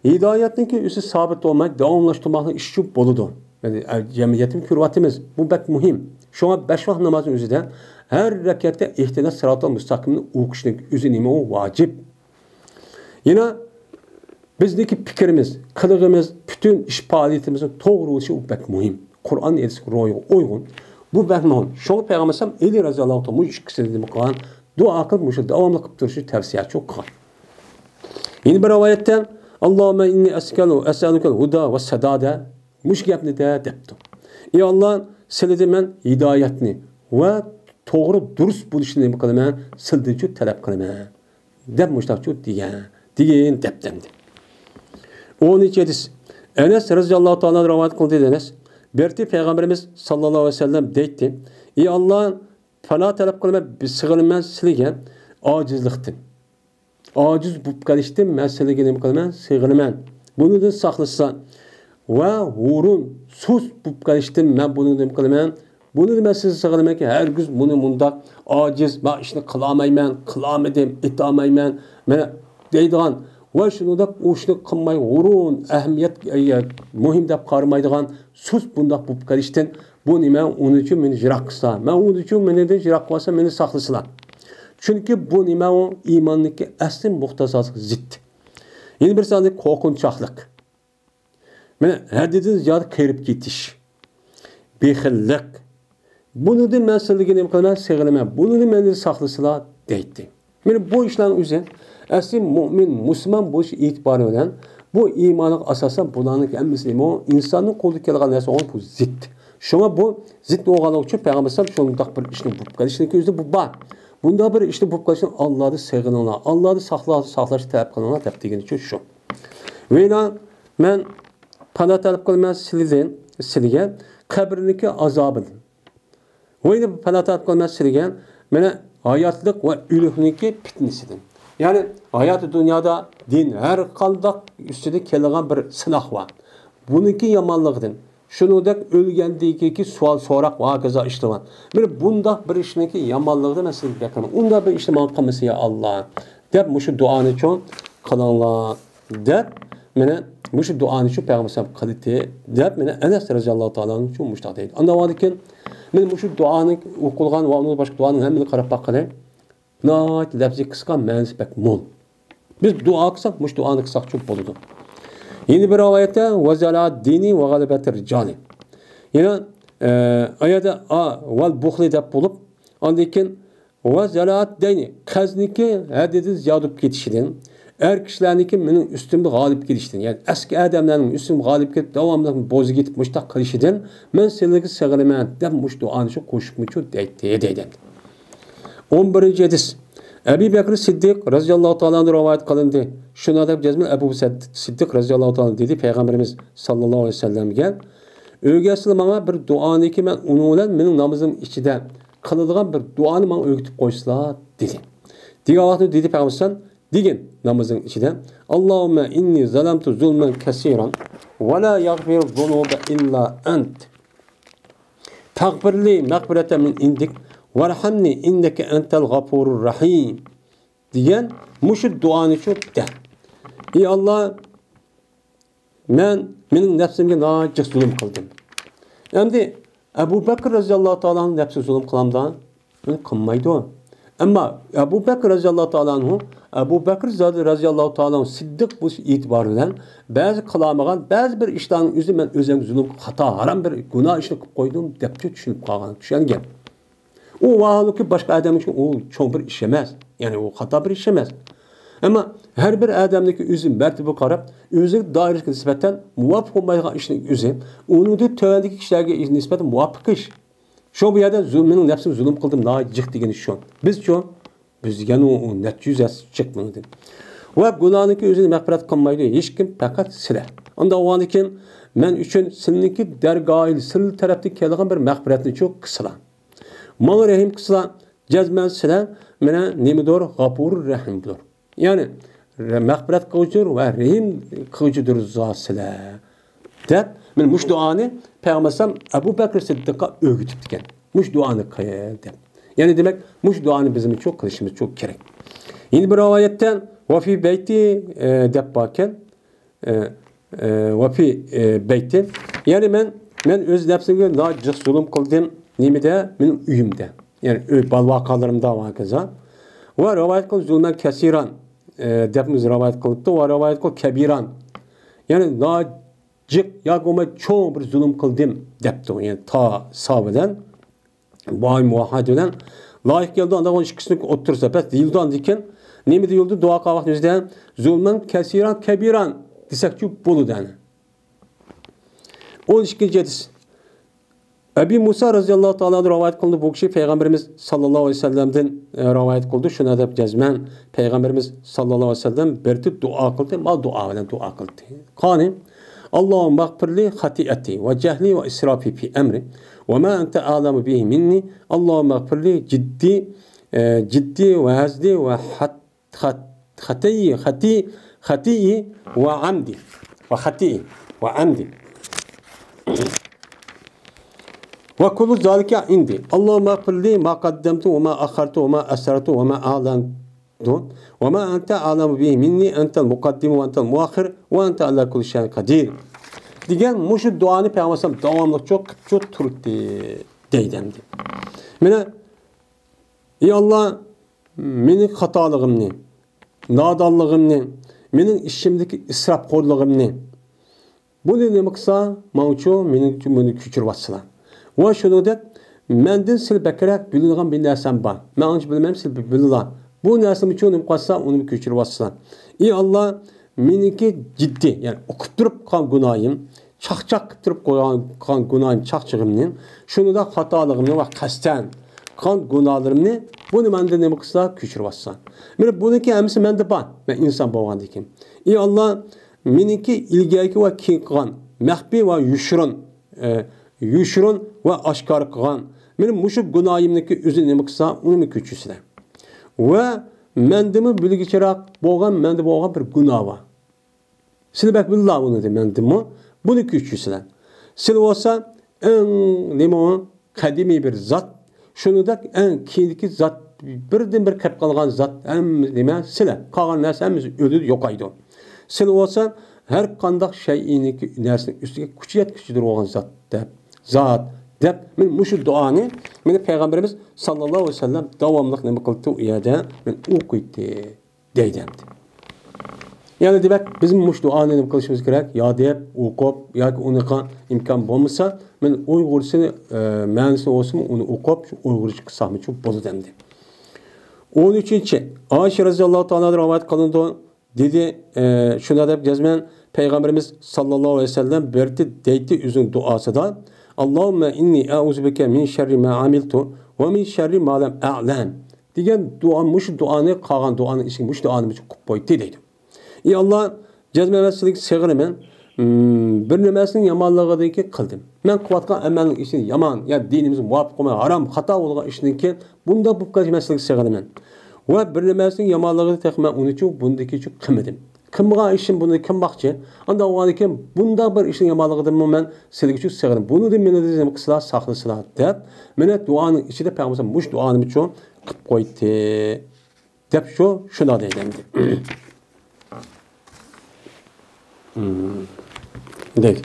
ھىدايەتنىڭكى ئۆزى سابىت بولماي، داۋاملاشتۇرماقنىڭ ئىشى شۇ بولىدۇ. يەنى، ئە، جەمئىيەتتىمۇ كۆرۈۋاتىمىز. بۇ بەك مۇھىم. شۇڭا بەش ۋاق نامازنىڭ ئۆزىدە ھەر رەكەتتە ئىھتىناس سىراتال مۇستەقىمنى ئوقۇشنىڭ ئۆزى نېمە ئۇ؟ ۋاجىپ. يەنە بىزنىڭكى پىكرىمىز، قىلىقىمىز، پۈتۈن ئىش پائالىيىتىمىزنىڭ توغرا بولۇشى ئۇ بەك مۇھىم. قۇرئان ھەدىسكە روھىغا ئۇيغۇن. بۇ بەك مۇھىم. شۇڭا پەيغەمبەر ئەلەيھىسسالام ئەلى رەزىياللاھۇ تائالا مۇشۇ ئىككىسىنى نېمە قىلغان؟ دۇئا قىلىپ، مۇشۇ داۋاملىق قىلىپ تۇرۇشنى تەۋسىيە قىلغان. يەنە بىر رىۋايەتتە، «ئاللاھۇممە ئىننى ئەسئەلۇ-، ئەسئەلۇكەل ھۇدا ۋە سەدادە»، مۇشۇ گەپنى دە دەپتۇ. ئى ئاللا، سىلىدىن مەن ھىدايەتنى ۋە توغرا دۇرۇس بولۇشنى نېمە قىلىمەن؟ سىلىدىنچۇ تەلەپ قىلىمەن، دەپ مۇشۇنداقچۇ دېگەن، دېگىن دەپتۇ ئەمدى. ئونىنچى ھەدىس. ئەنەس رەزىياللاھۇ تائالا رىۋايەت قىلدى، ئەنەس. بىر پەيغەمبىرىمىز ساللاللاھۇ ئەلەيھى ۋەسەللەم دەيتتى، ئى ئاللا، پانا تەلەپ قىلىمەن، سېغىنىمەن سىلىگە ئاجىزلىقتىن. ئاجىز بولۇپ قېلىشتىن مەن سىلىگە نېمە قىلىمەن؟ سېغىنىمەن. بۇنىڭدىن ساقلىسا. ۋە ھۇرۇن، سۇس بولۇپ قېلىشتىن مەن بۇنىڭدىن نېمە قىلىمەن؟ بۇنى مەن سىزگە سېغىنىمەنكى، ھەرگىز بۇنى مۇنداق ئاجىز، مەن ئىشنى قىلالمايمەن، قىلالمىدىم، ئېتالمايمەن، مانا دەيدىغان ۋە شۇنىڭدەك ئۇ ئىشنى قىلماي، ھۇرۇن، ئەھمىيەت، ئە، مۇھىم دەپ قارىمايدىغان، سۇس بۇنداق بولۇپ قېلىشتىن، بۇ نېمە ئۇنىڭ ئۈچۈن مېنى يىراق قىلسا، مەن ئۇنىڭ ئۈچۈن مېنىڭدىن يىراق قىلسا، مېنى ساقلىسىلا. چۈنكى بۇ نېمە ئۇ ئىماننىڭكى ئەسلى مۇقتەزاسىغا زىت. يەنە بىرسى ئاندىن قورقۇنچاقلىق. مانا ھەددىدىن زىيادە قېرىپ كېتىش، بېخىللىق. بۇنىڭدىن مەن سىلىگە نېمە قىلىمەن؟ سېغىنىمەن. بۇنىڭدىن مەندىن ساقلىسىلا دەيتتى. مانا بۇ ئىشلارنىڭ ئۆزى ئەسلى مۇئمىن، مۇسۇلمان بولۇش ئېتىبارى بىلەن بۇ ئىمانغا ئاساسەن بۇلارنىڭ ھەممىسى نېمە؟ ئىنساننىڭ قولىدا كېلىدىغان نەرسە ئوڭ بۇ زىت. شۇڭا بۇ زىت بولغانلىقى ئۈچۈن پەيغەمبەر ئەلەيھىسسالام شۇنداق بىر ئىشنى بولۇپ قېلىشىنىڭكى ئۆزىدە بۇ بار. بۇنداق بىر ئىشنى بولۇپ قېلىشىنى ئاللادىن سېغىنىڭلار، ئاللادىن ساقلا-، ساقلاشنى تەلەپ قىلىڭلار دەپ دېگىنى ئۈچۈن شۇ. ۋەيلا مەن پانا تەلەپ قىلىمەن سىلىدىن، سىلىگە قەبرىنىڭكى ئازابىدىن. ۋەيلا پانا تەلەپ قىلىمەن سىلىگە مانا ھاياتلىق ۋە ئۆلۈكنىڭكى پىتنىسىدىن. يەنى ھاياتى دۇنيادا دىن ھەر قانداق ئۈستىدە كېلىدىغان بىر سىناق بار. بۇنىڭكى يامانلىقىدىن، شۇنىڭدەك ئۆلگەندىن كېيىنكى سوئال سوراق ۋە ھاكازا ئىشلار بار. مانا بۇنداق بىر ئىشنىڭكى يامانلىقىدىن مەن سىلىگە بەكرىمەن. ئۇنداق بىر ئىشنى ماڭا قىلمىسا يا ئاللا، دەپ مۇشۇ دۇئانى چوڭ قىلىڭلار. دەپ، مانا مۇشۇ دۇئانى شۇ پەيغەمبەر ئەلەيھىسسالام قىلدى، دەپ، مانا ئەنەس رەزىياللاھۇ تائالا ئەنھۇ مۇشۇنداق دەيدۇ. ئاندىن بولغاندىن كېيىن، مانا مۇشۇ دۇئانى ئوقۇلغان ۋە ئۇنىڭ باشقا دۇئانىڭ ھەممىنى قاراپ باققىلى. ناھايىتى لەپزى قىسقا، مەنىسى بەك مول. بىز دۇئا قىلساق، مۇشۇ دۇئانى قىلساقچۇ بولىدۇ. يەنە بىر رىۋايەتتە، ۋە زەلات دىنى ۋە غەلىبەتىر رىجالى. يەنە، ئە، ئايەتتە، ئا، ۋەل بۇخلى دەپ بولۇپ، ئاندىن كېيىن ۋە زەلات دەينى، قەرزنىڭكى ھەددىدىن زىيادە بولۇپ كېتىشىدىن، ئەر كىشىلەرنىڭكى مېنىڭ ئۈستۈمدە غالىب كېلىشىدىن، يەنى ئەسكى ئادەملەرنىڭ ئۈستۈمگە غالىب كېلىپ، داۋاملىق بوزۇپ كېتىپ، مۇشۇنداق قىلىشىدىن مەن سىلىگە سېغىنىمەن، دەپ مۇشۇ دۇئانى شۇ قوشۇپمۇچۇ دەيتتى، دەيدۇ. ئون بىرىنچى ھەدىس. ئەبۇ بەكرى سىددىق رەزىياللاھۇ تائالا ئەنھۇ رىۋايەت قىلىندى. شۇنىڭدەك جەزمەن ئەبۇ سەد-، سىددىق رەزىياللاھۇ تائالا دېدى، پەيغەمبىرىمىز ساللاللاھۇ ئەلەيھى ۋەسەللەمگە، ئۆگەتسىلە ماڭا بىر دۇئانىكى، مەن ئۇنىڭ بىلەن مېنىڭ نامىزىم ئىچىدە قىلىدىغان بىر دۇئانى ماڭا ئۆگىتىپ قويسىلا، دېدى. دېگەن ۋاقىتتا دېدى پەيغەمبەر، دېگىن نامىزىنىڭ ئىچىدە، اللهم إني ظلمت ظلما كثيرا ولا يغفر الذنوب إلا أنت فاغفر لي مغفرة من عندك وارحمني إنك أنت الغفور الرحيم دېگەن مۇشۇ دۇئانى شۇ دە. ئى ئاللا، مەن، مېنىڭ نەپسىمگە ناھايىتى جىق زۇلۇم قىلدىم. ئەمدى ئەبۇ بەكرى رەزىياللاھۇ تائالا ئەنھۇ نەپسىگە زۇلۇم قىلامدا؟ ئۇنى قىلمايدۇ. ئەمما ئەبۇ بەكرى رەزىياللاھۇ تائالا ئەنھۇ، ئەبۇ بەكرى زادى رەزىياللاھۇ تائالا ئەنھۇ سىددىق بولۇش ئېتىبارى بىلەن بەزى قىلالمىغان، بەزى بىر ئىشلارنىڭ ئۆزى مەن ئۆزۈمگە زۇلۇم، خاتا، ھارام بىر گۇناھ ئىشنى قىلىپ قويدۇم دەپچۇ چۈشىنىپ قالغان، چۈشەنگەن. ئۇ ۋاھالۇكى باشقا ئادەم ئۈچۈن ئۇ چوڭ بىر ئىش ئەمەس. يەنى ئۇ خاتا بىر ئىش ئەمەس. ئەمما ھەر بىر ئادەمنىڭكى ئۆزى مەرتىبىگە قاراپ، ئۆزى دائىرىسىگە نىسبەتەن مۇۋاپىق بولمايدىغان ئىشنىڭ ئۆزى ئۇنىڭدىن تۆۋەندىكى كىشىلەرگە نىسبەتەن مۇۋاپىق ئىش. شۇ بۇ يەردە زۇ-، مېنىڭ نەپسىم زۇلۇم قىلدىم، ناھايىتى جىق دېگىنى شۇ. بىز شۇ، بىز دېگەن ئۇ، ئۇ نەچچە يۈز ھەسسە جىق مېنىڭدىن. ۋە گۇناھنىڭكى ئۆزىنى مەغپىرەت قىلمايدۇ ھېچكىم، پەقەت سىلە. ئۇنداق بولغاندىكىن مەن ئۈچۈن سىلىنىڭكى دەرگاھى، سىلە تەرەپتىن كېلىدىغان بىر مەغپىرەتنى چۇ قىسىلا. ماڭا رەھىم قىلسىلا، جەزمەن سىلە مېنىڭ نېمىدۇر، غاپۇر رەھىمدۇر. يەنى، مەغپىرەت قىلغۇچىدۇر ۋە رەھىم قىلغۇچىدۇر زا سىلە. دەپ، مانا مۇشۇ دۇئانى پەيغەمبەر ئەلەيھىسسالام ئەبۇ بەكرى سىددىققا ئۆگىتىپتىكەن. مۇشۇ دۇئانى قىل دەپ. يەنى دېمەك، مۇشۇ دۇئانى بىزمۇ چوق قىلىشىمىز چوق كېرەك. يەنە بىر رىۋايەتتە، ۋە فى بەيتى، ئە، دەپ باركەن. ئە، ئە، ۋە فى، ئە، بەيتى. يەنى مەن، مەن ئۆز نەپسىمگە ناھايىتى جىق زۇلۇم قىلدىم. نېمىدە؟ مېنىڭ ئۆيۈمدە. يەنى ئۆي، بالا-ۋاقالىرىمدا ۋە ھاكازا. ۋە رىۋايەت قىل زۇلمەن كەسىران، ئە، دەپمۇ رىۋايەت قىلىپتۇ. ۋە رىۋايەت قىل كەبىران. يەنى ناھايىتى جىق ياكى بولماي چوڭ بىر زۇلۇم قىلدىم دەپتۇ. يەنى تا سا بىلەن ۋاي مۇۋەھھەد بىلەن لايىق كەلدى، ئاندىن ئىككىسىنىڭ ئوتتۇرىسىدا بەس دېيىلىدۇ. ئاندىن كېيىن نېمە دېيىلدى؟ دۇئا قىلغان ۋاقتىمىزدا زۇلمەن كەسىران كەبىران دېسەكچۇ بولىدۇ. ئەنە ئون ئىككىنچى ھەدىس. ئەبى مۇسا رەزىياللاھۇ تائالا ئەنھۇ رىۋايەت قىلىنىدۇ، بۇ كىشى پەيغەمبىرىمىز ساللاللاھۇ ئەلەيھى ۋەسەللەمدىن، ئە، رىۋايەت قىلدى. شۇنى دەپ جەزمەن پەيغەمبىرىمىز ساللاللاھۇ ئەلەيھى ۋەسەللەم بىر دۇئا قىلدى، ما دۇئا بىلەن دۇئا قىلدى. قانى، اللهم اغفر لي خطيئتي وجهلي وإسرافي في أمري وما أنت أعلم به مني. اللهم اغفر لي جدي، ئە، جدي وهزلي وحت-، خط-، خطيئي، خطي-، خطيئي وعمدي. وخطيئي وعمدي. وكل ذلك عندي. اللهم اغفر لي ما قدمت وما أخرت وما أسررت وما أعلنت وما أنت أعلم به مني، أنت المقدم وأنت المؤخر وأنت على كل شيء قدير. دېگەن مۇشۇ دۇئانى پەيغەمبەر ئەلەيھىسسالام داۋاملىق چوق قىلىپ چوق تۇرۇپتى دەيدۇ ئەمدى. مانا، ئى ئاللا، مېنىڭ خاتالىقىمنى، نادانلىقىمنى، مېنىڭ ئىشىمدىكى ئىسراپخورلۇقۇمنى، بۇنى نېمە قىلسا، ماڭىچۇ، مېنىڭ، بۇنى كۆچۈرۈۋاتسىلا. ۋە شۇنىڭدەك، مەندىن سىلى بەكرەك بىلىدىغان بىر نەرسەم بار. مەن ئانچە بىلمەيمەن، سىلى بىلىلا. بۇ نەرسىمىچۇ نېمە قىلسا، ئۇنى كۆچۈرۈۋاتسىلا. ئى ئاللا، مېنىڭكى جىددىي، يەنى ئۇقۇپ تۇرۇپ قىلغان گۇناھىم، چاقچاق قىلىپ تۇرۇپ قويغان، قىلغان گۇناھىم، چاقچىقىمنى، شۇنىڭدەك خاتالىقىمنى ۋە قەستەن قىلغان گۇناھلىرىمنى، بۇنى مەندىن نېمە قىلسا، كۆچۈرۈۋاتسا. مانا بۇنىڭكى ھەممىسى مەندە بار، مەن ئىنسان بولغاندىن كېيىن. ئى ئاللا، مېنىڭكى ئىلگەركى ۋە كېيىن قىلغان، مەخپىي ۋە يوشۇرۇن، ئە، يوشۇرۇن ۋە ئاشكارا قىلغان، مېنىڭ مۇشۇ گۇناھىمنىڭكى ئۆزىنى نېمە قىلسا، ئۇنىمۇ كۆچۈرسىلە. ۋە مەندىمۇ بىلگۈچىراق بولغان، مەندە بولغان بىر گۇناھ بار. سىلى بەك بىللا ئۇنى دە مەندىمۇ، بۇنى كۆچۈرسىلە. سىلى بولسا ئەڭ نېمە، قەدىمىي بىر زات، شۇنىڭدەك ئەڭ كېيىنكى زات، بىردىنبىر قېلىپ قالغان زات، ھەممە نېمە سىلە، قالغان نەرسە ھەممىسى ئۆلىدۇ، يوقايدۇ. سىلى بولسا ھەر قانداق شەيئىنىڭكى نەرسىنىڭ ئۈستىگە كۈچ يەتكۈچىدۇر بولغان زات دەپ، زات دەپ، مانا مۇشۇ دۇئانى مانا پەيغەمبىرىمىز ساللاللاھۇ ئەلەيھى ۋەسەللەم داۋاملىق نېمە قىلدى؟ ئۇ يەردە مانا ئوقۇيتتى. دەيدۇ ئەمدى. يەنى دېمەك، بىز مۇشۇ دۇئانى نېمە قىلىشىمىز كېرەك؟ يا دەپ، ئوقۇپ، ياكى ئۇنىڭغا ئىمكان بولمىسا، مەن ئۇيغۇرچىسىنى، ئە، مەنىسىنى بولسىمۇ ئۇنى ئوقۇپ، شۇ ئۇيغۇرچە قىلساقمۇچۇ بولىدۇ ئەمدى. ئون ئۈچىنچى، ئائىشە رەزىياللاھۇ تائالا ئەنھادىن رىۋايەت قىلىنىدۇ. دېدى، ئە، شۇنداق دەپ جەزمەن پەيغەمبىرىمىز ساللاللاھۇ ئەلەيھى ۋەسەللەم بىر دەيتتى ئۆزىنىڭ دۇئاسىدا، اللهم إني أعوذ بك من شر ما عملت ومن شر ما لم أعلم. دېگەن دۇئا، مۇشۇ دۇئانى، قالغان دۇئانىڭ ئىچىگە مۇشۇ دۇئانى مۇشۇ قىلىپ قويدى دەيدۇ. ئى ئاللا، جەزمەن مەن سىلىگە سېغىنىمەن، مم، بىر نېمەسىنىڭ يامانلىقىدىكى قىلدىم. مەن قىلىۋاتقان ئەمەلنىڭ ئىچىدە يامان، يا دىنىمىزغا مۇۋاپىق بولماي، ھارام، خاتا بولغان ئىشنىڭكى بۇنداق بولۇپ قېلىشى مەن سىلىگە سېغىنىمەن. ۋە بىر نېمەسىنىڭ يامانلىقىنى تېخى مەن ئۇنى ئۈچۈن بۇندىكىچە قىلمىدىم. قىلمىغان ئىشىم بۇنى قىلماقچى. ئانداق بولغاندىكىن بۇنداق بىر ئىشنىڭ يامانلىقىدىنمۇ مەن سىلىگىچە سېغىنىپ، بۇنىڭدىن مېنى نېمە قىلسىلا، ساقلىسىلا دەپ، مانا دۇئانىڭ ئىچىدە پەيغەمبەر مۇشۇ دۇئانى شۇ قىلىپ قويدى. دەپ شۇ، شۇنداق دەيدۇ ئەمدى. دەيدۇ.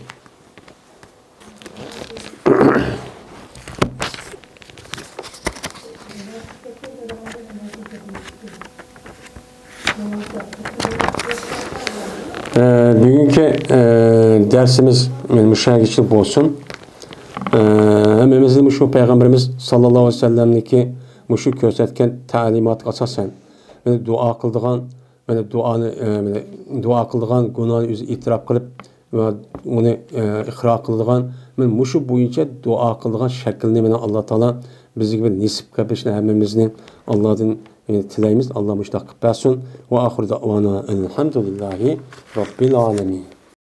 ئە، بۈگۈنكى، ئە، دەرسىمىز مۇشۇ يەرگىچە بولسۇن. ئە، ھەممىمىزنى مۇشۇ پەيغەمبىرىمىز ساللاللاھۇ ئەلەيھى ۋەسەللەمنىڭكى مۇشۇ كۆرسەتكەن تەلىماتىغا ئاساسەن، مانا دۇئا قىلىدىغان، مانا دۇئانى، ئە، مانا دۇئا قىلىدىغان، گۇناھنى ئۆزى ئېتىراپ قىلىپ ۋە ئۇنى، ئە، ئىقرار قىلىدىغان، مانا مۇشۇ بويىچە دۇئا قىلىدىغان شەكىلنى مانا ئاللا تائالا بىزگە بىر نېسىپ قىلىپ بېرىشنى ھەممىمىزنى ئاللادىن، ئە، تىلەيمىز. ئاللا مۇشۇنداق قىلىپ بەرسۇن. ۋە ئاخىر دەئۋانا ئەلھەمدۇلىللاھى رەببىل ئالەمىن.